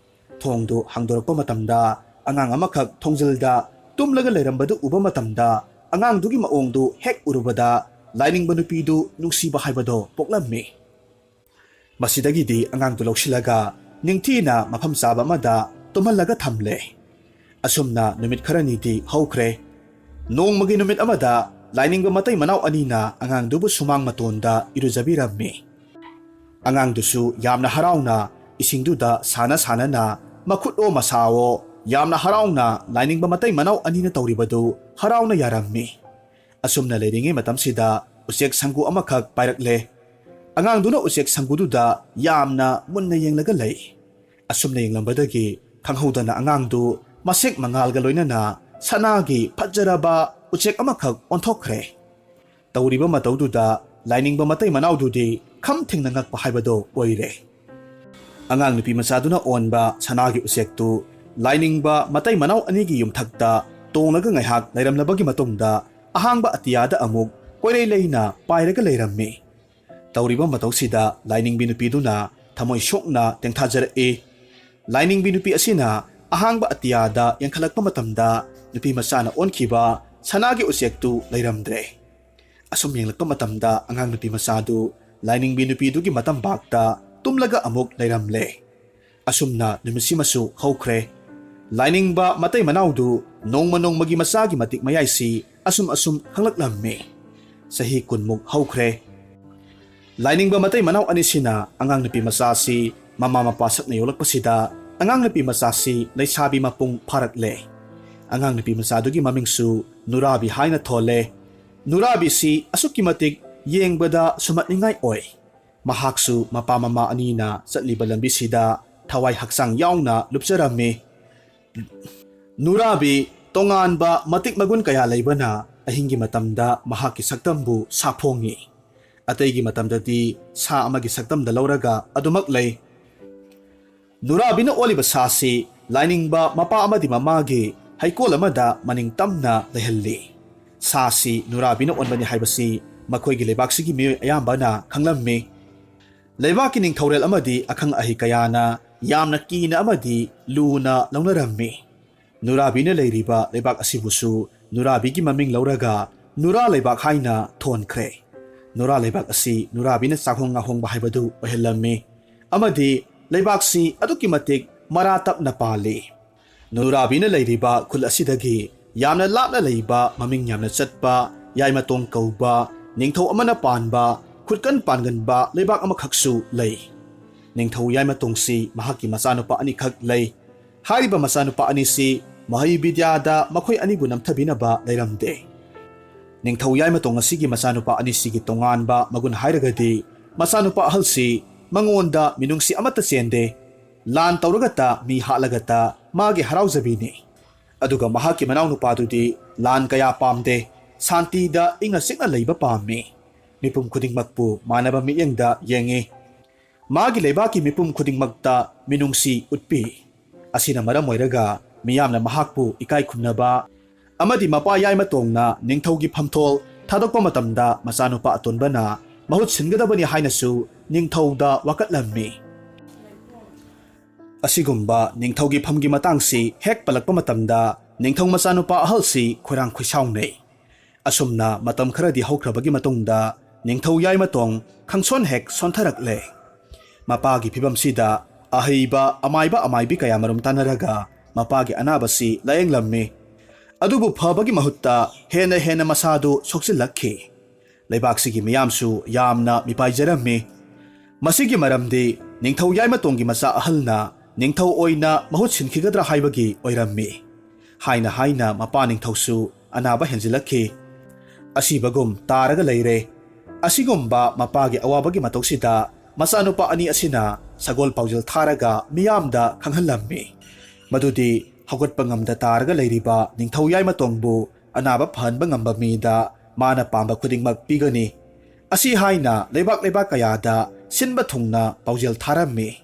ꯊꯣꯡꯗꯨ ꯍꯥꯡꯗꯣꯔꯛꯄ ꯃꯇꯝꯗ ꯑꯉꯥꯡ ꯑꯃꯈꯛ ꯊꯣꯡꯖꯤꯜꯗ ꯇꯨꯝꯂꯒ ꯂꯩꯔꯝꯕꯗꯨ ꯎꯕ ꯃꯇꯝꯗ ꯑꯉꯥꯡꯗꯨꯒꯤ ꯃꯑꯣꯡꯗꯨ ꯍꯦꯛ ꯎꯔꯨꯕꯗ ꯂꯥꯏꯅꯤꯡꯕ ꯅꯨꯄꯤꯗꯨ ꯅꯨꯡꯁꯤꯕ ꯍꯥꯏꯕꯗꯣ ꯄꯣꯛꯂꯝꯃꯤ꯫ ꯃꯁꯤꯗꯒꯤꯗꯤ ꯑꯉꯥꯡꯗꯨ ꯂꯧꯁꯤꯜꯂꯒ ꯅꯤꯡꯊꯤꯅ ꯃꯐꯝ ꯆꯥꯕ ꯑꯃꯗ ꯇꯨꯝꯍꯜꯂꯒ ꯊꯝꯂꯦ꯫ ꯑꯁꯨꯝꯅ ꯅꯨꯃꯤꯠ ꯈꯔꯅꯤꯗꯤ ꯍꯧꯈ꯭ꯔꯦ꯫ ꯅꯣꯡꯃꯒꯤ ꯅꯨꯃꯤꯠ ꯑꯃꯗ ꯂꯥꯏꯅꯤꯡꯕ ꯃꯇꯩ ꯃꯅꯥꯎ ꯑꯅꯤꯅ ꯑꯉꯥꯡꯗꯨꯕꯨ ꯁꯨꯃꯥꯡ ꯃꯇꯣꯟꯗ ꯏꯔꯨꯖꯕꯤꯔꯝꯃꯤ꯫ ꯑꯉꯥꯡꯗꯨꯁꯨ ꯌꯥꯝꯅ ꯍꯔꯥꯎꯅ ꯏꯁꯤꯡꯗꯨꯗ ꯁꯥꯟꯅ ꯁꯥꯟꯅꯅ ꯃꯈꯨꯠꯑꯣ ꯃꯁꯥꯑꯣ ꯌꯥꯝꯅ ꯍꯔꯥꯎꯅ ꯂꯥꯏꯅꯤꯡꯕ ꯃꯇꯩ ꯃꯅꯥꯎ ꯑꯅꯤꯅ ꯇꯧꯔꯤꯕꯗꯨ ꯍꯔꯥꯎꯅ ꯌꯥꯔꯝꯃꯤ꯫ ꯑꯁꯨꯝꯅ ꯂꯩꯔꯤꯉꯩ ꯃꯇꯝꯁꯤꯗ ꯎꯆꯦꯛ ꯁꯪꯒꯨ ꯑꯃꯈꯛ ꯄꯥꯏꯔꯛꯂꯦ꯫ ꯑꯉꯥꯡꯗꯨꯅ ꯎꯆꯦꯛ ꯁꯪꯒꯨꯗꯨꯗ ꯌꯥꯝꯅ ꯃꯨꯟꯅ ꯌꯦꯡꯂꯒ ꯂꯩ꯫ ꯑꯁꯨꯝꯅ ꯌꯦꯡꯂꯝꯕꯗꯒꯤ ꯈꯪꯍꯧꯗꯅ ꯑꯉꯥꯡꯗꯨ ꯃꯁꯦꯛ ꯃꯉꯥꯜꯒ ꯂꯣꯏꯅꯅ ꯁꯅꯥꯒꯤ ꯐꯖꯔꯕ ꯎꯆꯦꯛ ꯑꯃꯈꯛ ꯑꯣꯟꯊꯣꯛꯈ꯭ꯔꯦ꯫ ꯇꯧꯔꯤꯕ ꯃꯇꯧꯗꯨꯗ ꯂꯥꯏꯅꯤꯡꯕ ꯃꯇꯩ ꯃꯅꯥꯎꯗꯨꯗꯤ ꯈꯝ ꯊꯦꯡꯅ ꯉꯛꯄ ꯍꯥꯏꯕꯗꯣ ꯑꯣꯏꯔꯦ꯫ ꯑꯉꯥꯡ ꯅꯨꯄꯤ ꯃꯆꯥꯗꯨꯅ ꯑꯣꯟꯕ ꯁꯅꯥꯒꯤ ꯎꯆꯦꯛꯇꯨ ꯂꯥꯏꯅꯤꯡꯕ ꯃꯇꯩ ꯃꯅꯥꯎ ꯑꯅꯤꯒꯤ ꯌꯨꯝꯊꯛꯇ ꯇꯣꯡꯂꯒ ꯉꯥꯏꯍꯥꯛ ꯂꯩꯔꯝꯂꯕꯒꯤ ꯃꯇꯨꯡꯗ ꯑꯍꯥꯡꯕ ꯑꯇꯤꯌꯥꯗ ꯑꯃꯨꯛ ꯀꯣꯏꯂꯩ ꯂꯩꯅ ꯄꯥꯏꯔꯒ ꯂꯩꯔꯝꯃꯤ꯫ ꯇꯧꯔꯤꯕ ꯃꯇꯧꯁꯤꯗ ꯂꯥꯏꯅꯤꯡꯕꯤ ꯅꯨꯄꯤꯗꯨꯅ ꯊꯃꯣꯏ ꯁꯣꯛꯅ ꯇꯦꯡꯊꯥꯖꯔꯛꯏ꯫ ꯂꯥꯏꯅꯤꯡꯕꯤ ꯅꯨꯄꯤ ꯑꯁꯤꯅ ꯑꯍꯥꯡꯕ ꯑꯇꯤꯌꯥꯗ ꯌꯦꯡꯈꯠꯂꯛꯄ ꯃꯇꯝꯗ ꯅꯨꯄꯤ ꯃꯆꯥꯅ ꯑꯣꯟꯈꯤꯕ ꯁꯅꯥꯒꯤ ꯎꯆꯦꯛꯇꯨ ꯂꯩꯔꯝꯗ꯭ꯔꯦ꯫ ꯑꯁꯨꯝ ꯌꯦꯡꯂꯛꯄ ꯃꯇꯝꯗ ꯑꯉꯥꯡ ꯅꯨꯄꯤ ꯃꯆꯥꯗꯨ ꯂꯥꯏꯅꯤꯡꯕꯤ ꯅꯨꯄꯤꯗꯨꯒꯤ ꯃꯇꯝꯕꯥꯛꯇ ꯇꯨꯝꯂꯒ ꯑꯃꯨꯛ ꯂꯩꯔꯝꯂꯦ꯫ ꯑꯁꯨꯝꯅ ꯅꯨꯃꯤꯠꯁꯤꯃꯁꯨ ꯍꯧꯈ꯭ꯔꯦ꯫ ꯂꯥꯏꯅꯤꯡꯕ ꯃꯇꯩ ꯃꯅꯥꯎꯗꯨ ꯅꯣꯡꯃ ꯅꯣꯡꯃꯒꯤ ꯃꯆꯥꯒꯤ ꯃꯇꯤꯛ ꯃꯌꯥꯏꯁꯤ ꯑꯁꯨꯝ ꯑꯁꯨꯝ ꯈꯪꯂꯛꯂꯝꯃꯤ꯫ ꯆꯍꯤ ꯀꯨꯟꯃꯨꯛ ꯍꯧꯈ꯭ꯔꯦ꯫ ꯂꯥꯏꯅꯤꯡꯕ ꯃꯇꯩ ꯃꯅꯥꯎ ꯑꯅꯤꯁꯤꯅ ꯑꯉꯥꯡ ꯅꯨꯄꯤ ꯃꯆꯥꯁꯤ ꯃꯃꯥ ꯃꯄꯥ ꯁꯛꯅ ꯌꯣꯛꯂꯛꯄꯁꯤꯗ ꯑꯉꯥꯡ ꯅꯨꯄꯤ ꯃꯆꯥꯁꯤ ꯂꯩꯁꯥꯕꯤ ꯃꯄꯨꯡ ꯐꯥꯔꯛꯂꯦ꯫ ꯑꯉꯥꯡ ꯅꯨꯄꯤ ꯃꯆꯥꯗꯨꯒꯤ ꯃꯃꯤꯡꯁꯨ ꯅꯨꯔꯥꯕꯤ ꯍꯥꯏꯅ ꯊꯣꯜꯂꯦ꯫ ꯅꯨꯔꯥꯕꯤꯁꯤ ꯑꯁꯨꯛꯀꯤ ꯃꯇꯤꯛ ꯌꯦꯡꯕꯗ ꯁꯨꯝꯍꯠꯅꯤꯡꯉꯥꯏ ꯑꯣꯏ꯫ ꯃꯍꯥꯛꯁꯨ ꯃꯄꯥ ꯃꯃꯥ ꯑꯅꯤꯅ ꯆꯠꯂꯤꯕ ꯂꯝꯕꯤꯁꯤꯗ ꯊꯋꯥꯏ ꯍꯛꯆꯥꯡ ꯌꯥꯎꯅ ꯂꯨꯞꯆꯔꯝꯃꯤ꯫ ꯅꯨꯔꯥꯕꯤ ꯇꯣꯉꯥꯟꯕ ꯃꯇꯤꯛ ꯃꯒꯨꯟ ꯀꯌꯥ ꯂꯩꯕꯅ ꯑꯍꯤꯡꯒꯤ ꯃꯇꯝꯗ ꯃꯍꯥꯛꯀꯤ ꯁꯛꯇꯝꯕꯨ ꯁꯥꯐꯣꯡꯏ꯫ ꯑꯇꯩꯒꯤ ꯃꯇꯝꯗꯗꯤ ꯁꯥ ꯑꯃꯒꯤ ꯁꯛꯇꯝꯗ ꯂꯧꯔꯒ ꯑꯗꯨꯃꯛ ꯂꯩ꯫ ꯅꯨꯔꯥꯕꯤꯅ ꯑꯣꯜꯂꯤꯕ ꯁꯥꯁꯤ ꯂꯥꯏꯅꯤꯡꯕ ꯃꯄꯥ ꯑꯃꯗꯤ ꯃꯃꯥꯒꯤ ꯍꯩꯀꯣꯜ ꯑꯃꯗ ꯃꯅꯤꯡ ꯇꯝꯅ ꯂꯩꯍꯜꯂꯤ꯫ ꯁꯥꯁꯤ ꯅꯨꯔꯥꯕꯤꯅ ꯑꯣꯟꯕꯅꯤ ꯍꯥꯏꯕꯁꯤ ꯃꯈꯣꯏꯒꯤ ꯂꯩꯕꯥꯛꯁꯤꯒꯤ ꯃꯤꯑꯣꯏ ꯑꯌꯥꯝꯕꯅ ꯈꯪꯂꯝꯃꯤ꯫ ꯂꯩꯕꯥꯛꯀꯤ ꯅꯤꯡꯊꯧꯔꯦꯜ ꯑꯃꯗꯤ ꯑꯈꯪ ꯑꯍꯩ ꯀꯌꯥꯅ ꯌꯥꯝꯅ ꯀꯤꯅ ꯑꯃꯗꯤ ꯂꯨꯅ ꯂꯧꯅꯔꯝꯃꯤ꯫ ꯅꯨꯔꯥꯕꯤꯅ ꯂꯩꯔꯤꯕ ꯂꯩꯕꯥꯛ ꯑꯁꯤꯕꯨꯁꯨ ꯅꯨꯔꯥꯕꯤꯒꯤ ꯃꯃꯤꯡ ꯂꯧꯔꯒ ꯅꯨꯔꯥ ꯂꯩꯕꯥꯛ ꯍꯥꯏꯅ ꯊꯣꯟꯈ꯭ꯔꯦ꯫ ꯅꯨꯔꯥ ꯂꯩꯕꯥꯛ ꯑꯁꯤ ꯅꯨꯔꯥꯕꯤꯅ ꯆꯥꯛꯍꯣꯡ ꯉꯥꯍꯣꯡꯕ ꯍꯥꯏꯕꯗꯨ ꯑꯣꯏꯍꯜꯂꯝꯃꯤ ꯑꯃꯗꯤ ꯂꯩꯕꯥꯛꯁꯤ ꯑꯗꯨꯛꯀꯤ ꯃꯇꯤꯛ ꯃꯔꯥ ꯇꯞꯅ ꯄꯥꯜꯂꯤ꯫ ꯅꯨꯔꯥꯕꯤꯅ ꯂꯩꯔꯤꯕ ꯈꯨꯜ ꯑꯁꯤꯗꯒꯤ ꯌꯥꯝꯅ ꯂꯥꯞꯅ ꯂꯩꯕ, ꯃꯃꯤꯡ ꯌꯥꯝꯅ ꯆꯠꯄ ꯌꯥꯏꯃꯇꯣꯡ ꯀꯧꯕ ꯅꯤꯡꯊꯧ ꯑꯃꯅ ꯄꯥꯟꯕ ꯈꯨꯠꯀꯟ ꯄꯥꯟꯒꯟꯕ ꯂꯩꯕꯥꯛ ꯑꯃꯈꯛꯁꯨ ꯂꯩ꯫ ꯅꯤꯡꯊꯧ ꯌꯥꯏꯃꯇꯣꯡꯁꯤ ꯃꯍꯥꯛꯀꯤ ꯃꯆꯥꯅꯨꯄꯥ ꯑꯅꯤꯈꯛ ꯂꯩ꯫ ꯍꯥꯏꯔꯤꯕ ꯃꯆꯥꯅꯨꯄꯥ ꯑꯅꯤꯁꯤ ꯃꯍꯩ ꯕꯤꯗ꯭ꯌꯥꯗ ꯃꯈꯣꯏ ꯑꯅꯤꯕꯨ ꯅꯝꯊꯕꯤꯅꯕ ꯂꯩꯔꯝꯗꯦ꯫ ꯅꯤꯡꯊꯧ ꯌꯥꯏꯃꯇꯣꯡ ꯑꯁꯤꯒꯤ ꯃꯆꯥꯅꯨꯄꯥ ꯑꯅꯤꯁꯤꯒꯤ ꯇꯣꯉꯥꯟꯕ ꯃꯒꯨꯟ ꯍꯥꯏꯔꯒꯗꯤ, ꯃꯆꯥꯅꯨꯄꯥ ꯑꯍꯜꯁꯤ ꯃꯉꯣꯟꯗ ꯃꯤꯅꯨꯡꯁꯤ ꯑꯃꯠꯇ ꯆꯦꯟꯗꯦ꯫ ꯂꯥꯟ ꯇꯧꯔꯒꯇ, ꯃꯤ ꯍꯥꯠꯂꯒꯇ ꯃꯥꯒꯤ ꯍꯔꯥꯎꯖꯕꯤꯅꯤ꯫ ꯑꯗꯨꯒ ꯃꯍꯥꯛꯀꯤ ꯃꯅꯥꯎꯅꯨꯄꯥꯗꯨꯗꯤ ꯂꯥꯟ ꯀꯌꯥ ꯄꯥꯝꯗꯦ, ꯁꯥꯟꯇꯤꯗ ꯏꯪꯅ ꯆꯤꯛꯅ ꯂꯩꯕ ꯄꯥꯝꯃꯤ꯫ ꯃꯤꯄꯨꯝ ꯈꯨꯗꯤꯡꯃꯛꯄꯨ ꯃꯥꯟꯅꯕ ꯃꯤꯠꯌꯦꯡꯗ ꯌꯦꯡꯉꯤ꯫ ꯃꯥꯒꯤ ꯂꯩꯕꯥꯛꯀꯤ ꯃꯤꯄꯨꯝ ꯈꯨꯗꯤꯡꯃꯛꯇ ꯃꯤꯅꯨꯡꯁꯤ ꯎꯠꯄꯤ꯫ ꯑꯁꯤꯅ ꯃꯔꯝ ꯑꯣꯏꯔꯒ ꯃꯤꯌꯥꯝꯅ ꯃꯍꯥꯛꯄꯨ ꯏꯀꯥꯏ ꯈꯨꯝꯅꯕ ꯑꯃꯗꯤ ꯃꯄꯥ ꯌꯥꯏꯃꯇꯣꯡꯅ ꯅꯤꯡꯊꯧꯒꯤ ꯐꯝꯊꯣꯜ ꯊꯥꯗꯣꯛꯄ ꯃꯇꯝꯗ ꯃꯆꯥꯅꯨꯄꯥ ꯑꯇꯣꯟꯕꯅ ꯃꯍꯨꯠ ꯁꯤꯟꯒꯗꯕꯅꯤ ꯍꯥꯏꯅꯁꯨ ꯅꯤꯡꯊꯧꯗ ꯋꯥꯀꯠꯂꯝꯃꯤ꯫ ꯑꯁꯤꯒꯨꯝꯕ ꯅꯤꯡꯊꯧꯒꯤ ꯐꯝꯒꯤ ꯃꯇꯥꯡꯁꯤ ꯍꯦꯛ ꯄꯜꯂꯛꯄ ꯃꯇꯝꯗ ꯅꯤꯡꯊꯧ ꯃꯆꯥꯅꯨꯄꯥ ꯑꯍꯜꯁꯤ ꯈꯣꯏꯔꯥꯡ ꯈꯣꯏꯁꯥꯎꯅꯩ꯫ ꯑꯁꯨꯝꯅ ꯃꯇꯝ ꯈꯔꯗꯤ ꯍꯧꯈ꯭ꯔꯕꯒꯤ ꯃꯇꯨꯡꯗ ꯅꯤꯡꯊꯧ ꯌꯥꯏꯃꯇꯣꯡ ꯈꯪꯁꯣꯟ ꯍꯦꯛ ꯁꯣꯟꯊꯔꯛꯂꯦ꯫ ꯃꯄꯥꯒꯤ ꯐꯤꯕꯝꯁꯤꯗ ꯑꯍꯩꯕ ꯑꯃꯥꯏꯕ ꯑꯃꯥꯏꯕꯤ ꯀꯌꯥꯃꯔꯨꯝ ꯇꯥꯟꯅꯔꯒ ꯃꯄꯥꯒꯤ ꯑꯅꯥꯕꯁꯤ ꯂꯥꯌꯦꯡꯂꯝꯃꯤ꯫ ꯑꯗꯨꯕꯨ ꯐꯕꯒꯤ ꯃꯍꯨꯠꯇ ꯍꯦꯟꯅ ꯍꯦꯟꯅ ꯃꯁꯥꯗꯨ ꯁꯣꯛꯆꯤꯜꯂꯛꯈꯤ꯫ ꯂꯩꯕꯥꯛꯁꯤꯒꯤ ꯃꯤꯌꯥꯝꯁꯨ ꯌꯥꯝꯅ ꯃꯤꯄꯥꯏꯖꯔꯝꯃꯤ꯫ ꯃꯁꯤꯒꯤ ꯃꯔꯝꯗꯤ ꯅꯤꯡꯊꯧ ꯌꯥꯏꯃꯇꯣꯡꯒꯤ ꯃꯆꯥ ꯑꯍꯜꯅ ꯅꯤꯡꯊꯧ ꯑꯣꯏꯅ ꯃꯍꯨꯠ ꯁꯤꯟꯈꯤꯒꯗ꯭ꯔꯥ ꯍꯥꯏꯕꯒꯤ ꯑꯣꯏꯔꯝꯃꯤ꯫ ꯍꯥꯏꯅ ꯍꯥꯏꯅ ꯃꯄꯥ ꯅꯤꯡꯊꯧꯁꯨ ꯑꯅꯥꯕ ꯍꯦꯟꯖꯤꯜꯂꯛꯈꯤ꯫ ꯑꯁꯤꯕꯒꯨꯝ ꯇꯥꯔꯒ ꯂꯩꯔꯦ꯫ ꯑꯁꯤꯒꯨꯝꯕ ꯃꯄꯥꯒꯤ ꯑꯋꯥꯕꯒꯤ ꯃꯇꯧꯁꯤꯗ ꯃꯆꯥꯅꯨꯄꯥ ꯑꯅꯤ ꯑꯁꯤꯅ ꯁꯒꯣꯜ ꯄꯥꯎꯖꯦꯜ ꯊꯥꯔꯒ ꯃꯤꯌꯥꯝꯗ ꯈꯪꯍꯜꯂꯝꯃꯤ꯫ ꯃꯗꯨꯗꯤ ꯍꯧꯒꯠꯄ ꯉꯝꯗ ꯇꯥꯔꯒ ꯂꯩꯔꯤꯕ ꯅꯤꯡꯊꯧ ꯌꯥꯏꯃꯇꯣꯟꯕꯨ ꯑꯅꯥꯕ ꯐꯍꯟꯕ ꯉꯝꯕ ꯃꯤꯗ ꯃꯥꯅ ꯄꯥꯝꯕ ꯈꯨꯗꯤꯡꯃꯛ ꯄꯤꯒꯅꯤ꯫ ꯑꯁꯤ ꯍꯥꯏꯅ ꯂꯩꯕꯥꯛ ꯂꯩꯕꯥꯛ ꯀꯌꯥꯗ ꯁꯤꯟꯕ ꯊꯨꯡꯅ ꯄꯥꯎꯖꯦꯜ ꯊꯥꯔꯝꯃꯤ꯫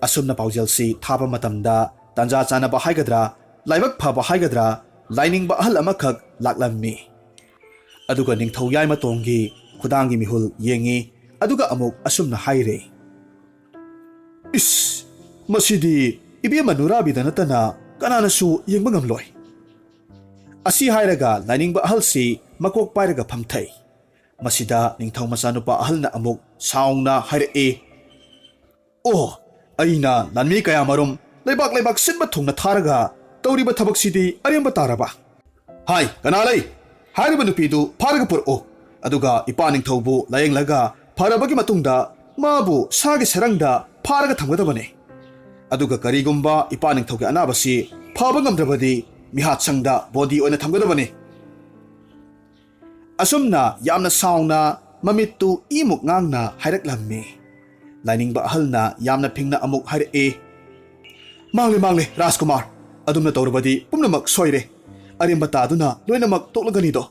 ꯑꯁꯨꯝꯅ ꯄꯥꯎꯖꯦꯜꯁꯤ ꯊꯥꯕ ꯃꯇꯝꯗ ꯇꯥꯟꯖꯥ ꯆꯥꯅꯕ ꯍꯥꯏꯒꯗ꯭ꯔꯥ, ꯂꯥꯏꯕꯛ ꯐꯕ ꯍꯥꯏꯒꯗ꯭ꯔꯥ, ꯂꯥꯏꯅꯤꯡꯕ ꯑꯍꯜ ꯑꯃꯈꯛ ꯂꯥꯛꯂꯝꯃꯤ꯫ ꯑꯗꯨꯒ ꯅꯤꯡꯊꯧ ꯌꯥꯏꯃꯇꯣꯟꯒꯤ ꯈꯨꯗꯥꯡꯒꯤ ꯃꯤꯍꯨꯜ ꯌꯦꯡꯉꯤ꯫ ꯑꯗꯨꯒ ꯑꯃꯨꯛ ꯑꯁꯨꯝꯅ ꯍꯥꯏꯔꯦ, "ꯏꯁ, ꯃꯁꯤꯗꯤ ꯏꯕꯦꯝꯃ ꯅꯨꯔꯥꯕꯤꯗ ꯅꯠꯇꯅ ꯀꯅꯥꯅꯁꯨ ꯌꯦꯡꯕ ꯉꯝꯂꯣꯏ"꯫ ꯑꯁꯤ ꯍꯥꯏꯔꯒ ꯂꯥꯏꯅꯤꯡꯕ ꯑꯍꯜꯁꯤ ꯃꯀꯣꯛ ꯄꯥꯏꯔꯒ ꯐꯝꯊꯩ꯫ ꯃꯁꯤꯗ ꯅꯤꯡꯊꯧ ꯃꯆꯥꯅꯨꯄꯥ ꯑꯍꯜꯅ ꯑꯃꯨꯛ ꯁꯥꯎꯅ ꯍꯥꯏꯔꯛꯏ, "ꯑꯣ, ꯑꯩꯅ ꯂꯥꯟꯃꯤ ꯀꯌꯥꯃꯔꯨꯝ ꯂꯩꯕꯥꯛ ꯂꯩꯕꯥꯛ ꯁꯤꯟꯕ ꯊꯨꯡꯅ ꯊꯥꯔꯒ ꯇꯧꯔꯤꯕ ꯊꯕꯛꯁꯤꯗꯤ ꯑꯔꯦꯝꯕ ꯇꯥꯔꯕ? ꯍꯥꯏ, ꯀꯅꯥ ꯂꯩ? ꯍꯥꯏꯔꯤꯕ ꯅꯨꯄꯤꯗꯨ ꯐꯥꯔꯒ ꯄꯨꯔꯛꯎ꯫ ꯑꯗꯨꯒ ꯏꯄꯥ ꯅꯤꯡꯊꯧꯕꯨ ꯂꯥꯌꯦꯡꯂꯒ ꯐꯔꯕꯒꯤ ꯃꯇꯨꯡꯗ ꯃꯥꯕꯨ ꯁꯥꯒꯤ ꯁꯔꯪꯗ ꯐꯥꯔꯒ ꯊꯝꯒꯗꯕꯅꯤ꯫ ꯑꯗꯨꯒ ꯀꯔꯤꯒꯨꯝꯕ ꯏꯄꯥ ꯅꯤꯡꯊꯧꯒꯤ ꯑꯅꯥꯕꯁꯤ ꯐꯕ ꯉꯝꯗ꯭ꯔꯕꯗꯤ ꯃꯤꯍꯥꯠꯁꯪꯗ ꯕꯣꯟꯗꯤ ꯑꯣꯏꯅ ꯊꯝꯒꯗꯕꯅꯤ"꯫ ꯑꯁꯨꯝꯅ ꯌꯥꯝꯅ ꯁꯥꯎꯅ, ꯃꯃꯤꯠꯇꯨ ꯏꯃꯨꯛ ꯉꯥꯡꯅ ꯍꯥꯏꯔꯛꯂꯝꯃꯤ꯫ ꯂꯥꯏꯅꯤꯡꯕ ꯑꯍꯜꯅ ꯌꯥꯝꯅ ꯐꯤꯡꯅ ꯑꯃꯨꯛ ꯍꯥꯏꯔꯛꯏ, "ꯃꯥꯡꯂꯦ, ꯃꯥꯡꯂꯦ, ꯔꯥꯖꯀꯨꯃꯥꯔ꯫ ꯑꯗꯨꯝꯅ ꯇꯧꯔꯕꯗꯤ ꯄꯨꯝꯅꯃꯛ ꯁꯣꯏꯔꯦ꯫ ꯑꯔꯦꯝꯕ ꯇꯥꯗꯨꯅ ꯂꯣꯏꯅꯃꯛ ꯇꯣꯛꯂꯒꯅꯤꯗꯣ"꯫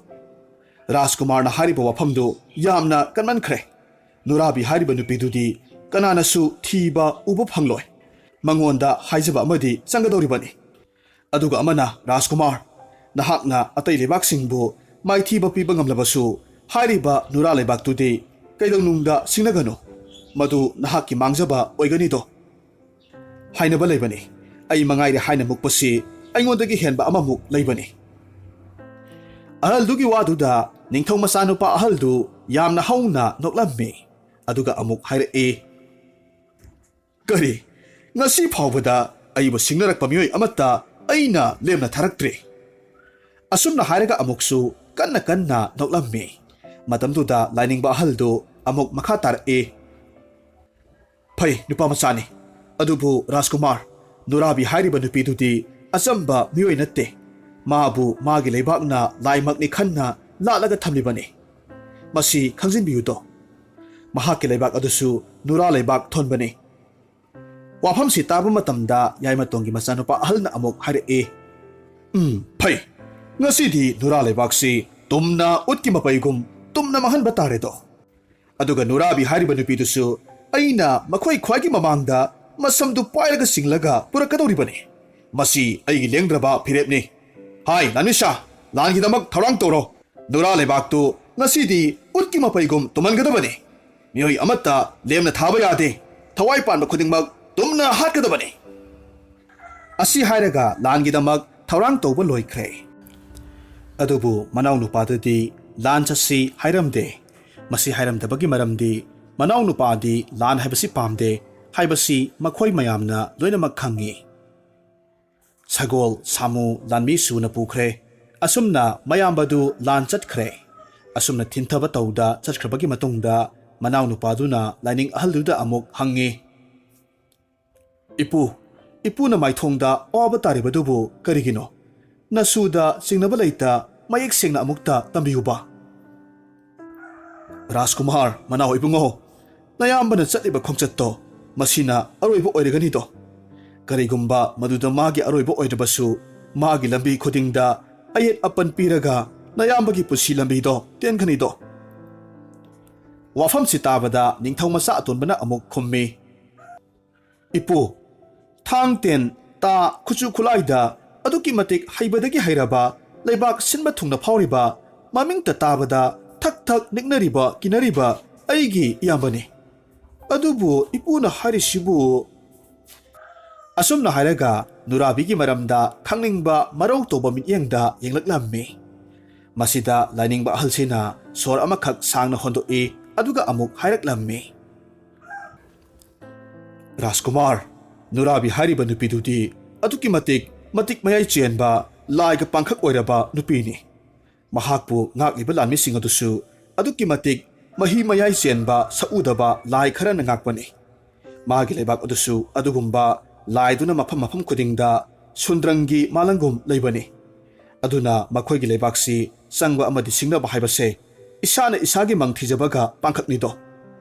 ꯔꯥꯖꯀꯨꯃꯥꯔꯅ ꯍꯥꯏꯔꯤꯕ ꯋꯥꯐꯝꯗꯨ ꯌꯥꯝꯅ ꯀꯟꯃꯟꯈ꯭ꯔꯦ꯫ ꯅꯨꯔꯥꯕꯤ ꯍꯥꯏꯔꯤꯕ ꯅꯨꯄꯤꯗꯨꯗꯤ ꯀꯅꯥꯅꯁꯨ ꯊꯤꯕ ꯎꯕ ꯐꯪꯂꯣꯏ꯫ ꯃꯉꯣꯟꯗ ꯍꯥꯏꯖꯕ ꯑꯃꯗꯤ ꯆꯪꯒꯗꯧꯔꯤꯕꯅꯤ꯫ ꯑꯗꯨꯒ ꯑꯃꯅ, "ꯔꯥꯖꯀꯨꯃꯥꯔ, ꯅꯍꯥꯛꯅ ꯑꯇꯩ ꯂꯩꯕꯥꯛꯁꯤꯡꯕꯨ ꯃꯥꯏꯊꯤꯕ ꯄꯤꯕ ꯉꯝꯂꯕꯁꯨ, ꯍꯥꯏꯔꯤꯕ ꯅꯨꯔꯥ ꯂꯩꯕꯥꯛꯇꯨꯗꯤ ꯀꯩꯗꯧꯅꯨꯡꯗ ꯁꯤꯡꯅꯒꯅꯨ꯫ ꯃꯗꯨ ꯅꯍꯥꯛꯀꯤ ꯃꯥꯡꯖꯕ ꯑꯣꯏꯒꯅꯤꯗꯣ"꯫ ꯍꯥꯏꯅꯕ ꯂꯩꯕꯅꯤ꯫ ꯑꯩ ꯃꯉꯥꯏꯔꯦ ꯍꯥꯏꯅ ꯃꯨꯛꯄꯁꯤ ꯑꯩꯉꯣꯟꯗꯒꯤ ꯍꯦꯟꯕ ꯑꯃꯃꯨꯛ ꯂꯩꯕꯅꯤ꯫ ꯑꯍꯜꯗꯨꯒꯤ ꯋꯥꯗꯨꯗ ꯅꯤꯡꯊꯧ ꯃꯆꯥꯅꯨꯄꯥ ꯑꯍꯜꯗꯨ ꯌꯥꯝꯅ ꯍꯧꯅ ꯅꯣꯛꯂꯝꯃꯤ꯫ ꯑꯗꯨꯒ ꯑꯃꯨꯛ ꯍꯥꯏꯔꯛꯏ, "ꯀꯔꯤ? ꯉꯁꯤ ꯐꯥꯎꯕꯗ ꯑꯩꯕꯨ ꯁꯤꯡꯅꯔꯛꯄ ꯃꯤꯑꯣꯏ ꯑꯃꯠꯇ ꯑꯩꯅ ꯂꯦꯝꯅ ꯊꯥꯔꯛꯇ꯭ꯔꯤ"꯫ ꯑꯁꯨꯝꯅ ꯍꯥꯏꯔꯒ ꯑꯃꯨꯛꯁꯨ ꯀꯟꯅ ꯀꯟꯅ ꯅꯣꯛꯂꯝꯃꯤ꯫ ꯃꯇꯝꯗꯨꯗ ꯂꯥꯏꯅꯤꯡꯕ ꯑꯍꯜꯗꯨ ꯑꯃꯨꯛ ꯃꯈꯥ ꯇꯥꯔꯛꯏ, "ꯐꯩ, ꯅꯨꯄꯥ ꯃꯆꯥꯅꯤ꯫ ꯑꯗꯨꯕꯨ ꯔꯥꯖꯀꯨꯃꯥꯔ, ꯅꯨꯔꯥꯕꯤ ꯍꯥꯏꯔꯤꯕ ꯅꯨꯄꯤꯗꯨꯗꯤ ꯑꯆꯝꯕ ꯃꯤꯑꯣꯏ ꯅꯠꯇꯦ꯫ ꯃꯥꯕꯨ ꯃꯥꯒꯤ ꯂꯩꯕꯥꯛꯅ ꯂꯥꯏꯃꯛꯅꯤ ꯈꯟꯅ ꯂꯥꯠꯂꯒ ꯊꯝꯂꯤꯕꯅꯤ꯫ ꯃꯁꯤ ꯈꯪꯖꯤꯟꯕꯤꯌꯨꯗꯣ, ꯃꯍꯥꯛꯀꯤ ꯂꯩꯕꯥꯛ ꯑꯗꯨꯁꯨ ꯅꯨꯔꯥ ꯂꯩꯕꯥꯛ ꯊꯣꯟꯕꯅꯤ꯫ ꯋꯥꯐꯝꯁꯤ ꯇꯥꯕ ꯃꯇꯝꯗ ꯌꯥꯏꯃꯇꯣꯟꯒꯤ ꯃꯆꯥꯅꯨꯄꯥ ꯑꯍꯜꯅ ꯑꯃꯨꯛ ꯍꯥꯏꯔꯛꯏ, "ꯎꯝ, ꯐꯩ꯫ ꯉꯁꯤꯗꯤ ꯅꯨꯔꯥ ꯂꯩꯕꯥꯛꯁꯤ ꯇꯨꯝꯅ ꯎꯠꯀꯤ ꯃꯄꯩꯒꯨꯝ ꯇꯨꯝꯅ ꯃꯥꯡꯍꯟꯕ ꯇꯥꯔꯦꯗꯣ꯫ ꯑꯗꯨꯒ ꯅꯨꯔꯥꯕꯤ ꯍꯥꯏꯔꯤꯕ ꯅꯨꯄꯤꯗꯨꯁꯨ ꯑꯩꯅ ꯃꯈꯣꯏ ꯈ꯭ꯋꯥꯏꯒꯤ ꯃꯃꯥꯡꯗ ꯃꯁꯝꯗꯨ ꯄꯥꯏꯔꯒ ꯆꯤꯡꯂꯒ ꯄꯨꯔꯛꯀꯗꯧꯔꯤꯕꯅꯤ꯫ ꯃꯁꯤ ꯑꯩꯒꯤ ꯂꯦꯡꯗ꯭ꯔꯕ ꯐꯤꯔꯦꯞꯅꯤ꯫ ꯍꯥꯏ, ꯂꯥꯟꯃꯤꯁꯥ, ꯂꯥꯟꯒꯤꯗꯃꯛ ꯊꯧꯔꯥꯡ ꯇꯧꯔꯣ꯫ ꯅꯨꯔꯥ ꯂꯩꯕꯥꯛꯇꯨ ꯉꯁꯤꯗꯤ ꯎꯠꯀꯤ ꯃꯄꯩꯒꯨꯝ ꯇꯨꯝꯍꯟꯒꯗꯕꯅꯤ꯫ ꯃꯤꯑꯣꯏ ꯑꯃꯠꯇ ꯂꯦꯝꯅ ꯊꯥꯕ ꯌꯥꯗꯦ꯫ ꯊꯋꯥꯏ ꯄꯥꯟꯕ ꯈꯨꯗꯤꯡꯃꯛ ꯇꯨꯝꯅ ꯍꯥꯠꯀꯗꯕꯅꯤ꯫" ꯑꯁꯤ ꯍꯥꯏꯔꯒ ꯂꯥꯟꯒꯤꯗꯃꯛ ꯊꯧꯔꯥꯡ ꯇꯧꯕ ꯂꯣꯏꯈ꯭ꯔꯦ꯫ ꯑꯗꯨꯕꯨ ꯃꯅꯥꯎꯅꯨꯄꯥꯗꯨꯗꯤ ꯂꯥꯟ ꯆꯠꯁꯤ ꯍꯥꯏꯔꯝꯗꯦ꯫ ꯃꯁꯤ ꯍꯥꯏꯔꯝꯗꯕꯒꯤ ꯃꯔꯝꯗꯤ ꯃꯅꯥꯎꯅꯨꯄꯥꯗꯤ ꯂꯥꯟ ꯍꯥꯏꯕꯁꯤ ꯄꯥꯝꯗꯦ ꯍꯥꯏꯕꯁꯤ ꯃꯈꯣꯏ ꯃꯌꯥꯝꯅ ꯂꯣꯏꯅꯃꯛ ꯈꯪꯉꯤ꯫ ꯁꯒꯣꯜ, ꯁꯥꯃꯨ, ꯂꯥꯟꯃꯤ ꯁꯨꯅ ꯄꯨꯈ꯭ꯔꯦ꯫ ꯑꯁꯨꯝꯅ ꯃꯌꯥꯝꯕꯗꯨ ꯂꯥꯟ ꯆꯠꯈ꯭ꯔꯦ꯫ ꯑꯁꯨꯝꯅ ꯊꯤꯟꯊꯕ ꯇꯧꯗ ꯆꯠꯈ꯭ꯔꯕꯒꯤ ꯃꯇꯨꯡꯗ ꯃꯅꯥꯎꯅꯨꯄꯥꯗꯨꯅ ꯂꯥꯏꯅꯤꯡ ꯑꯍꯜꯗꯨꯗ ꯑꯃꯨꯛ ꯍꯪꯉꯤ, "ꯏꯄꯨ, ꯏꯄꯨꯅ ꯃꯥꯏꯊꯣꯡꯗ ꯑꯋꯥꯕ ꯇꯥꯔꯤꯕꯗꯨꯕꯨ ꯀꯔꯤꯒꯤꯅꯣ? ꯅꯁꯨꯗ ꯆꯤꯡꯅꯕ ꯂꯩꯇ ꯃꯌꯦꯛ ꯁꯦꯡꯅ ꯑꯃꯨꯛꯇ ꯇꯝꯕꯤꯌꯨꯕ꯫" "ꯔꯥꯖꯀꯨꯃꯥꯔ, ꯃꯅꯥꯎ ꯏꯕꯨꯡꯉꯣ, ꯅꯌꯥꯝꯕꯅ ꯆꯠꯂꯤꯕ ꯈꯣꯡꯆꯠꯇꯣ ꯃꯁꯤꯅ ꯑꯔꯣꯏꯕ ꯑꯣꯏꯔꯒꯅꯤꯗꯣ꯫ ꯀꯔꯤꯒꯨꯝꯕ ꯃꯗꯨꯗ ꯃꯥꯒꯤ ꯑꯔꯣꯏꯕ ꯑꯣꯏꯔꯕꯁꯨ, ꯃꯥꯒꯤ ꯂꯝꯕꯤ ꯈꯨꯗꯤꯡꯗ ꯑꯌꯦꯠ ꯑꯄꯟ ꯄꯤꯔꯒ ꯅꯌꯥꯝꯕꯒꯤ ꯄꯨꯟꯁꯤ ꯂꯝꯕꯤꯗꯣ ꯇꯦꯟꯒꯅꯤꯗꯣ꯫" ꯋꯥꯐꯝꯁꯤ ꯇꯥꯕꯗ ꯅꯤꯡꯊꯧ ꯃꯆꯥ ꯑꯇꯣꯟꯕꯅ ꯑꯃꯨꯛ ꯈꯨꯝꯃꯤ, "ꯏꯄꯨ, ꯊꯥꯡ ꯇꯦꯟ, ꯇꯥ, ꯈꯨꯠꯁꯨ ꯈꯨꯠꯂꯥꯏꯗ ꯑꯗꯨꯛꯀꯤ ꯃꯇꯤꯛ ꯍꯩꯕꯗꯒꯤ ꯍꯩꯔꯕ, ꯂꯩꯕꯥꯛ ꯁꯤꯟꯕ ꯊꯨꯡꯅ ꯐꯥꯎꯔꯤꯕ, ꯃꯃꯤꯡꯇ ꯇꯥꯕꯗ ꯊꯛ ꯊꯛ ꯅꯤꯛꯅꯔꯤꯕ ꯀꯤꯅꯔꯤꯕ ꯑꯩꯒꯤ ꯏꯌꯥꯝꯕꯅꯤ꯫ ꯑꯗꯨꯕꯨ ꯏꯄꯨꯅ ꯍꯥꯏꯔꯤꯁꯤꯕꯨ꯫" ꯑꯁꯨꯝꯅ ꯍꯥꯏꯔꯒ ꯅꯨꯔꯥꯕꯤꯒꯤ ꯃꯔꯝꯗ ꯈꯪꯅꯤꯡꯕ ꯃꯔꯧ ꯇꯧꯕ ꯃꯤꯠꯌꯦꯡꯗ ꯌꯦꯡꯂꯛꯂꯝꯃꯤ꯫ ꯃꯁꯤꯗ ꯂꯥꯏꯅꯤꯡꯕ ꯑꯍꯜꯁꯤꯅ ꯁꯣꯔ ꯑꯃꯈꯛ ꯁꯥꯡꯅ ꯍꯣꯟꯗꯣꯛꯏ, ꯑꯗꯨꯒ ꯑꯃꯨꯛ ꯍꯥꯏꯔꯛꯂꯝꯃꯤ, "ꯔꯥꯖꯀꯨꯃꯥꯔ, ꯅꯨꯔꯥꯕꯤ ꯍꯥꯏꯔꯤꯕ ꯅꯨꯄꯤꯗꯨꯗꯤ ꯑꯗꯨꯛꯀꯤ ꯃꯇꯤꯛ ꯃꯇꯤꯛ ꯃꯌꯥꯏ ꯆꯦꯟꯕ, ꯂꯥꯏꯒ ꯄꯥꯡꯈꯛ ꯑꯣꯏꯔꯕ ꯅꯨꯄꯤꯅꯤ꯫ ꯃꯍꯥꯛꯄꯨ ꯉꯥꯛꯂꯤꯕ ꯂꯥꯟꯃꯤꯁꯤꯡ ꯑꯗꯨꯁꯨ ꯑꯗꯨꯛꯀꯤ ꯃꯇꯤꯛ ꯃꯍꯤ ꯃꯌꯥꯏ ꯆꯦꯟꯕ, ꯁꯛꯎꯗꯕ ꯂꯥꯏ ꯈꯔꯅ ꯉꯥꯛꯄꯅꯤ꯫ ꯃꯥꯒꯤ ꯂꯩꯕꯥꯛ ꯑꯗꯨꯁꯨ ꯑꯗꯨꯒꯨꯝꯕ ꯂꯥꯏꯗꯨꯅ ꯃꯐꯝ ꯃꯐꯝ ꯈꯨꯗꯤꯡꯗ ꯁꯨꯟꯗ꯭ꯔꯪꯒꯤ ꯃꯥꯂꯪꯒꯨꯝ ꯂꯩꯕꯅꯤ꯫ ꯑꯗꯨꯅ ꯃꯈꯣꯏꯒꯤ ꯂꯩꯕꯥꯛꯁꯤ ꯆꯪꯕ ꯑꯃꯗꯤ ꯁꯤꯡꯅꯕ ꯍꯥꯏꯕꯁꯦ ꯏꯁꯥꯅ ꯏꯁꯥꯒꯤ ꯃꯪ ꯊꯤꯖꯕꯒ ꯄꯥꯡꯈꯛꯅꯤꯗꯣ꯫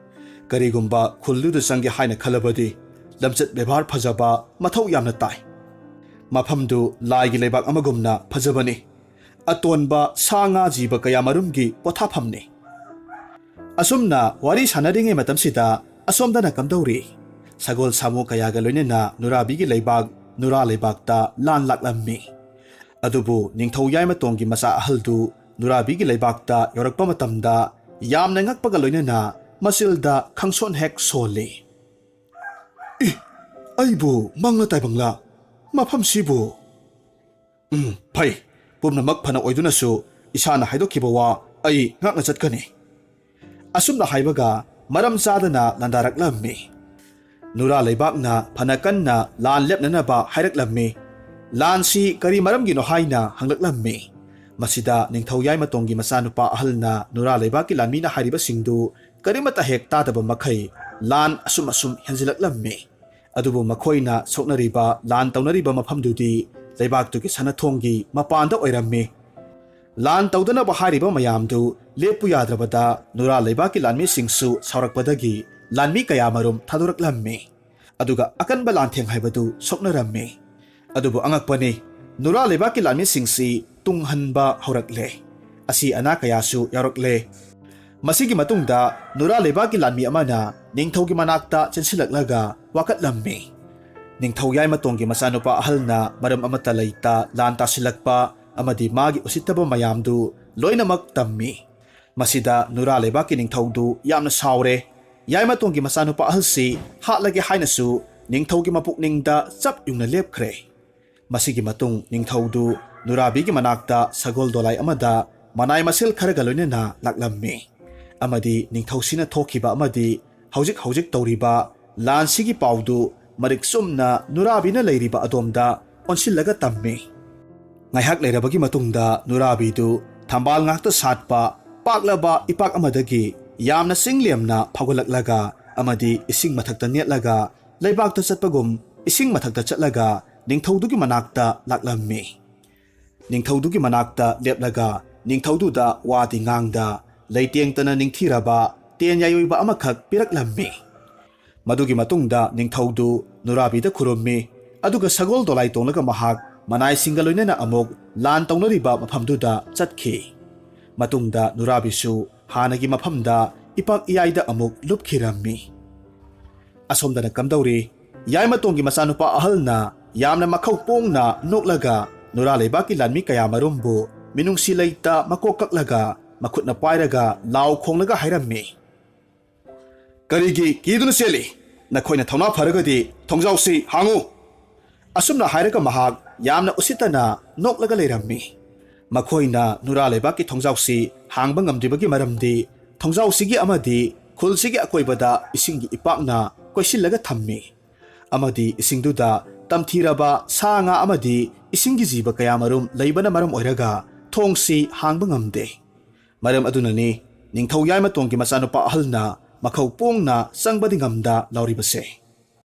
ꯀꯔꯤꯒꯨꯝꯕ ꯈꯨꯜꯗꯨꯗ ꯆꯪꯒꯦ ꯍꯥꯏꯅ ꯈꯜꯂꯕꯗꯤ ꯂꯝꯆꯠ ꯕꯦꯕꯥꯔ ꯐꯖꯕ ꯃꯊꯧ ꯌꯥꯝꯅ ꯇꯥꯏ꯫ ꯃꯐꯝꯗꯨ ꯂꯥꯏꯒꯤ ꯂꯩꯕꯥꯛ ꯑꯃꯒꯨꯝꯅ ꯐꯖꯕꯅꯤ꯫ ꯑꯇꯣꯟꯕ ꯁꯥ ꯉꯥ ꯖꯤꯕ ꯀꯌꯥ ꯃꯔꯨꯝꯒꯤ ꯄꯣꯊꯥꯐꯝꯅꯤ꯫ ꯑꯁꯨꯝꯅ ꯋꯥꯔꯤ ꯁꯥꯟꯅꯔꯤꯉꯩ ꯃꯇꯝꯁꯤꯗ ꯑꯁꯣꯝꯗꯅ ꯀꯝꯗꯧꯔꯤ? ꯁꯒꯣꯜ ꯁꯥꯃꯨ ꯀꯌꯥꯒ ꯂꯣꯏꯅꯅ ꯅꯨꯔꯥꯕꯤꯒꯤ ꯂꯩꯕꯥꯛ ꯅꯨꯔꯥ ꯂꯩꯕꯥꯛꯇ ꯂꯥꯟ ꯂꯥꯛꯂꯝꯃꯤ꯫ ꯑꯗꯨꯕꯨ ꯅꯤꯡꯊꯧ ꯌꯥꯏꯃꯇꯣꯟꯒꯤ ꯃꯆꯥ ꯑꯍꯜꯗꯨ ꯅꯨꯔꯥꯕꯤꯒꯤ ꯂꯩꯕꯥꯛꯇ ꯌꯧꯔꯛꯄ ꯃꯇꯝꯗ ꯌꯥꯝꯅ ꯉꯛꯄꯒ ꯂꯣꯏꯅꯅ ꯃꯆꯤꯜꯗ ꯈꯪꯁꯣꯟ ꯍꯦꯛ ꯁꯣꯜꯂꯤ꯫ "ꯏ, ꯑꯩꯕꯨ ꯃꯪꯂ ꯇꯥꯏꯕꯪꯂ? ꯃꯐꯝꯁꯤꯕꯨ?" "ꯎꯝ, ꯐꯩ꯫ ꯄꯨꯝꯅꯃꯛ ꯐꯅ ꯑꯣꯏꯗꯨꯅꯁꯨ ꯏꯁꯥꯅ ꯍꯥꯏꯗꯣꯛꯈꯤꯕ ꯋꯥ ꯑꯩ ꯉꯥꯛꯅ ꯆꯠꯀꯅꯤ꯫" ꯑꯁꯨꯝꯅ ꯍꯥꯏꯕꯒ ꯃꯔꯝ ꯆꯥꯗꯅ ꯂꯥꯟꯗꯥꯔꯛꯂꯝꯃꯤ꯫ ꯅꯨꯔꯥ ꯂꯩꯕꯥꯛꯅ ꯐꯅ ꯀꯟꯅ ꯂꯥꯟ ꯂꯦꯞꯅꯅꯕ ꯍꯥꯏꯔꯛꯂꯝꯃꯤ꯫ ꯂꯥꯟꯁꯤ ꯀꯔꯤ ꯃꯔꯝꯒꯤꯅꯣ ꯍꯥꯏꯅ ꯍꯪꯂꯛꯂꯝꯃꯤ꯫ ꯃꯁꯤꯗ ꯅꯤꯡꯊꯧ ꯌꯥꯏꯃꯇꯣꯟꯒꯤ ꯃꯆꯥꯅꯨꯄꯥ ꯑꯍꯜꯅ ꯅꯨꯔꯥ ꯂꯩꯕꯥꯛꯀꯤ ꯂꯥꯟꯃꯤꯅ ꯍꯥꯏꯔꯤꯕꯁꯤꯡꯗꯨ ꯀꯔꯤꯃꯠꯇ ꯍꯦꯛ ꯇꯥꯗꯕ ꯃꯈꯩ ꯂꯥꯟ ꯑꯁꯨꯝ ꯑꯁꯨꯝ ꯍꯦꯟꯖꯤꯜꯂꯛꯂꯝꯃꯤ꯫ ꯑꯗꯨꯕꯨ ꯃꯈꯣꯏꯅ ꯁꯣꯛꯅꯔꯤꯕ, ꯂꯥꯟ ꯇꯧꯅꯔꯤꯕ ꯃꯐꯝꯗꯨꯗꯤ ꯂꯩꯕꯥꯛꯇꯨꯒꯤ ꯁꯅꯥꯊꯣꯡꯒꯤ ꯃꯄꯥꯟꯗ ꯑꯣꯏꯔꯝꯃꯤ꯫ ꯂꯥꯟ ꯇꯧꯗꯅꯕ ꯍꯥꯏꯔꯤꯕ ꯃꯌꯥꯝꯗꯨ ꯂꯦꯞꯄꯨ ꯌꯥꯗ꯭ꯔꯕꯗ ꯅꯨꯔꯥ ꯂꯩꯕꯥꯛꯀꯤ ꯂꯥꯟꯃꯤꯁꯤꯡꯁꯨ ꯁꯥꯎꯔꯛꯄꯗꯒꯤ ꯂꯥꯟꯃꯤ ꯀꯌꯥꯃꯔꯨꯝ ꯊꯥꯗꯣꯔꯛꯂꯝꯃꯤ꯫ ꯑꯗꯨꯒ ꯑꯀꯟꯕ ꯂꯥꯟꯊꯦꯡ ꯍꯥꯏꯕꯗꯨ ꯁꯣꯛꯅꯔꯝꯃꯤ꯫ ꯑꯗꯨꯕꯨ ꯑꯉꯛꯄꯅꯤ, ꯅꯨꯔꯥ ꯂꯩꯕꯥꯛꯀꯤ ꯂꯥꯟꯃꯤꯁꯤꯡꯁꯤ ꯇꯨꯡꯍꯟꯕ ꯍꯧꯔꯛꯂꯦ꯫ ꯑꯁꯤ ꯑꯅꯥ ꯀꯌꯥꯁꯨ ꯌꯥꯎꯔꯛꯂꯦ꯫ ꯃꯁꯤꯒꯤ ꯃꯇꯨꯡꯗ ꯅꯨꯔꯥ ꯂꯩꯕꯥꯛꯀꯤ ꯂꯥꯟꯃꯤ ꯑꯃꯅ ꯅꯤꯡꯊꯧꯒꯤ ꯃꯅꯥꯛꯇ ꯆꯦꯟꯁꯤꯜꯂꯛꯂꯒ ꯋꯥꯀꯠꯂꯝꯃꯤ꯫ ꯅꯤꯡꯊꯧ ꯌꯥꯏꯃꯇꯣꯟꯒꯤ ꯃꯆꯥꯅꯨꯄꯥ ꯑꯍꯜꯅ ꯃꯔꯝ ꯑꯃꯠꯇ ꯂꯩꯇ ꯂꯥꯟ ꯇꯥꯁꯤꯜꯂꯛꯄ ꯑꯃꯗꯤ ꯃꯥꯒꯤ ꯎꯁꯤꯠꯇꯕ ꯃꯌꯥꯝꯗꯨ ꯂꯣꯏꯅꯃꯛ ꯇꯝꯃꯤ꯫ ꯃꯁꯤꯗ ꯅꯨꯔꯥ ꯂꯩꯕꯥꯛꯀꯤ ꯅꯤꯡꯊꯧꯗꯨ ꯌꯥꯝꯅ ꯁꯥꯎꯔꯦ꯫ ꯌꯥꯏꯃꯇꯣꯟꯒꯤ ꯃꯆꯥꯅꯨꯄꯥ ꯑꯍꯜꯁꯤ ꯍꯥꯠꯂꯒꯦ ꯍꯥꯏꯅꯁꯨ ꯅꯤꯡꯊꯧꯒꯤ ꯃꯄꯨꯛꯅꯤꯡꯗ ꯆꯞ ꯌꯨꯡꯅ ꯂꯦꯞꯈ꯭ꯔꯦ꯫ ꯃꯁꯤꯒꯤ ꯃꯇꯨꯡ ꯅꯤꯡꯊꯧꯗꯨ ꯅꯨꯔꯥꯕꯤꯒꯤ ꯃꯅꯥꯛꯇ ꯁꯒꯣꯜ ꯗꯣꯂꯥꯏ ꯑꯃꯗ ꯃꯅꯥꯏ ꯃꯁꯤꯜ ꯈꯔꯒ ꯂꯣꯏꯅꯅ ꯂꯥꯛꯂꯝꯃꯤ꯫ ꯑꯃꯗꯤ ꯅꯤꯡꯊꯧꯁꯤꯅ ꯊꯣꯛꯈꯤꯕ ꯑꯃꯗꯤ ꯍꯧꯖꯤꯛ ꯍꯧꯖꯤꯛ ꯇꯧꯔꯤꯕ ꯂꯥꯟꯁꯤꯒꯤ ꯄꯥꯎꯗꯨ ꯃꯔꯤꯛ ꯆꯨꯝꯅ ꯅꯨꯔꯥꯕꯤꯅ ꯂꯩꯔꯤꯕ ꯑꯗꯣꯝꯗ ꯑꯣꯟꯁꯤꯜꯂꯒ ꯇꯝꯃꯤ꯫ ꯉꯥꯏꯍꯥꯛ ꯂꯩꯔꯕꯒꯤ ꯃꯇꯨꯡꯗ ꯅꯨꯔꯥꯕꯤꯗꯨ ꯊꯝꯕꯥꯜ ꯉꯥꯛꯇ ꯁꯥꯠꯄ ꯄꯥꯛꯂꯕ ꯏꯄꯥꯛ ꯑꯃꯗꯒꯤ ꯌꯥꯝꯅ ꯆꯤꯡ ꯂꯦꯝꯅ ꯐꯥꯎꯒꯠꯂꯛꯂꯒ ꯑꯃꯗꯤ ꯏꯁꯤꯡ ꯃꯊꯛꯇ ꯅꯦꯠꯂꯒ ꯂꯩꯕꯥꯛꯇ ꯆꯠꯄꯒꯨꯝ ꯏꯁꯤꯡ ꯃꯊꯛꯇ ꯆꯠꯂꯒ ꯅꯤꯡꯊꯧꯗꯨꯒꯤ ꯃꯅꯥꯛꯇ ꯂꯥꯛꯂꯝꯃꯤ꯫ ꯅꯤꯡꯊꯧꯗꯨꯒꯤ ꯃꯅꯥꯛꯇ ꯂꯦꯞꯂꯒ ꯅꯤꯡꯊꯧꯗꯨꯗ ꯋꯥꯗꯤ ꯉꯥꯡꯗ ꯂꯩꯇꯦꯡꯇꯅ ꯅꯤꯡꯊꯤꯔꯕ ꯇꯦꯟ ꯌꯥꯏ ꯑꯣꯏꯕ ꯑꯃꯈꯛ ꯄꯤꯔꯛꯂꯝꯃꯤ꯫ ꯃꯗꯨꯒꯤ ꯃꯇꯨꯡꯗ ꯅꯤꯡꯊꯧꯗꯨ ꯅꯨꯔꯥꯕꯤꯗ ꯈꯨꯔꯨꯝꯃꯤ, ꯑꯗꯨꯒ ꯁꯒꯣꯜ ꯗꯣꯂꯥꯏ ꯇꯣꯡꯂꯒ ꯃꯍꯥꯛ ꯃꯅꯥꯏꯁꯤꯡꯒ ꯂꯣꯏꯅꯅ ꯑꯃꯨꯛ ꯂꯥꯟ ꯇꯧꯅꯔꯤꯕ ꯃꯐꯝꯗꯨꯗ ꯆꯠꯈꯤ꯫ ꯃꯇꯨꯡꯗ ꯅꯨꯔꯥꯕꯤꯁꯨ ꯍꯥꯟꯅꯒꯤ ꯃꯐꯝꯗ ꯏꯄꯥꯛ ꯏꯌꯥꯏꯗ ꯑꯃꯨꯛ ꯂꯨꯞꯈꯤꯔꯝꯃꯤ꯫ ꯑꯁꯣꯝꯗꯅ ꯀꯝꯗꯧꯔꯤ? ꯌꯥꯏꯃꯇꯣꯟꯒꯤ ꯃꯆꯥꯅꯨꯄꯥ ꯑꯍꯜꯅ ꯌꯥꯝꯅ ꯃꯈꯧ ꯄꯣꯡꯅ ꯅꯣꯛꯂꯒ ꯅꯨꯔꯥ ꯂꯩꯕꯥꯛꯀꯤ ꯂꯥꯟꯃꯤ ꯀꯌꯥꯃꯔꯨꯝꯕꯨ ꯃꯤꯅꯨꯡꯁꯤ ꯂꯩꯇ ꯃꯀꯣꯛ ꯀꯛꯂꯒ ꯃꯈꯨꯠꯅ ꯄꯥꯏꯔꯒ ꯂꯥꯎ ꯈꯣꯡꯂꯒ ꯍꯥꯏꯔꯝꯃꯤ, "ꯀꯔꯤꯒꯤ ꯀꯤꯗꯨꯅ ꯆꯦꯜꯂꯤ? ꯅꯈꯣꯏꯅ ꯊꯧꯅꯥ ꯐꯔꯒꯗꯤ ꯊꯣꯡꯖꯥꯎꯁꯤ ꯍꯥꯡꯉꯨ!" ꯑꯁꯨꯝꯅ ꯍꯥꯏꯔꯒ ꯃꯍꯥꯛ ꯌꯥꯝꯅ ꯎꯁꯤꯠꯇꯅ ꯅꯣꯛꯂꯒ ꯂꯩꯔꯝꯃꯤ꯫ ꯃꯈꯣꯏꯅ ꯅꯨꯔꯥ ꯂꯩꯕꯥꯛꯀꯤ ꯊꯣꯡꯖꯥꯎꯁꯤ ꯍꯥꯡꯕ ꯉꯝꯗ꯭ꯔꯤꯕꯒꯤ ꯃꯔꯝꯗꯤ ꯊꯣꯡꯖꯥꯎꯁꯤꯒꯤ ꯑꯃꯗꯤ ꯈꯨꯜꯁꯤꯒꯤ ꯑꯀꯣꯏꯕꯗ ꯏꯁꯤꯡꯒꯤ ꯏꯄꯥꯛꯅ ꯀꯣꯏꯁꯤꯜꯂꯒ ꯊꯝꯃꯤ, ꯑꯃꯗꯤ ꯏꯁꯤꯡꯗꯨꯗ ꯇꯝꯊꯤꯔꯕ ꯁꯥ ꯉꯥ ꯑꯃꯗꯤ ꯏꯁꯤꯡꯒꯤ ꯖꯤꯕ ꯀꯌꯥꯃꯔꯨꯝ ꯂꯩꯕꯅ ꯃꯔꯝ ꯑꯣꯏꯔꯒ ꯊꯣꯡꯁꯤ ꯍꯥꯡꯕ ꯉꯝꯗꯦ꯫ ꯃꯔꯝ ꯑꯗꯨꯅꯅꯤ ꯅꯤꯡꯊꯧ ꯌꯥꯏꯃꯇꯣꯟꯒꯤ ꯃꯆꯥꯅꯨꯄꯥ ꯑꯍꯜꯅ ꯃꯈꯧ ꯄꯣꯡꯅ ꯆꯪꯕꯗꯤ ꯉꯝꯗ ꯂꯥꯎꯔꯤꯕꯁꯦ꯫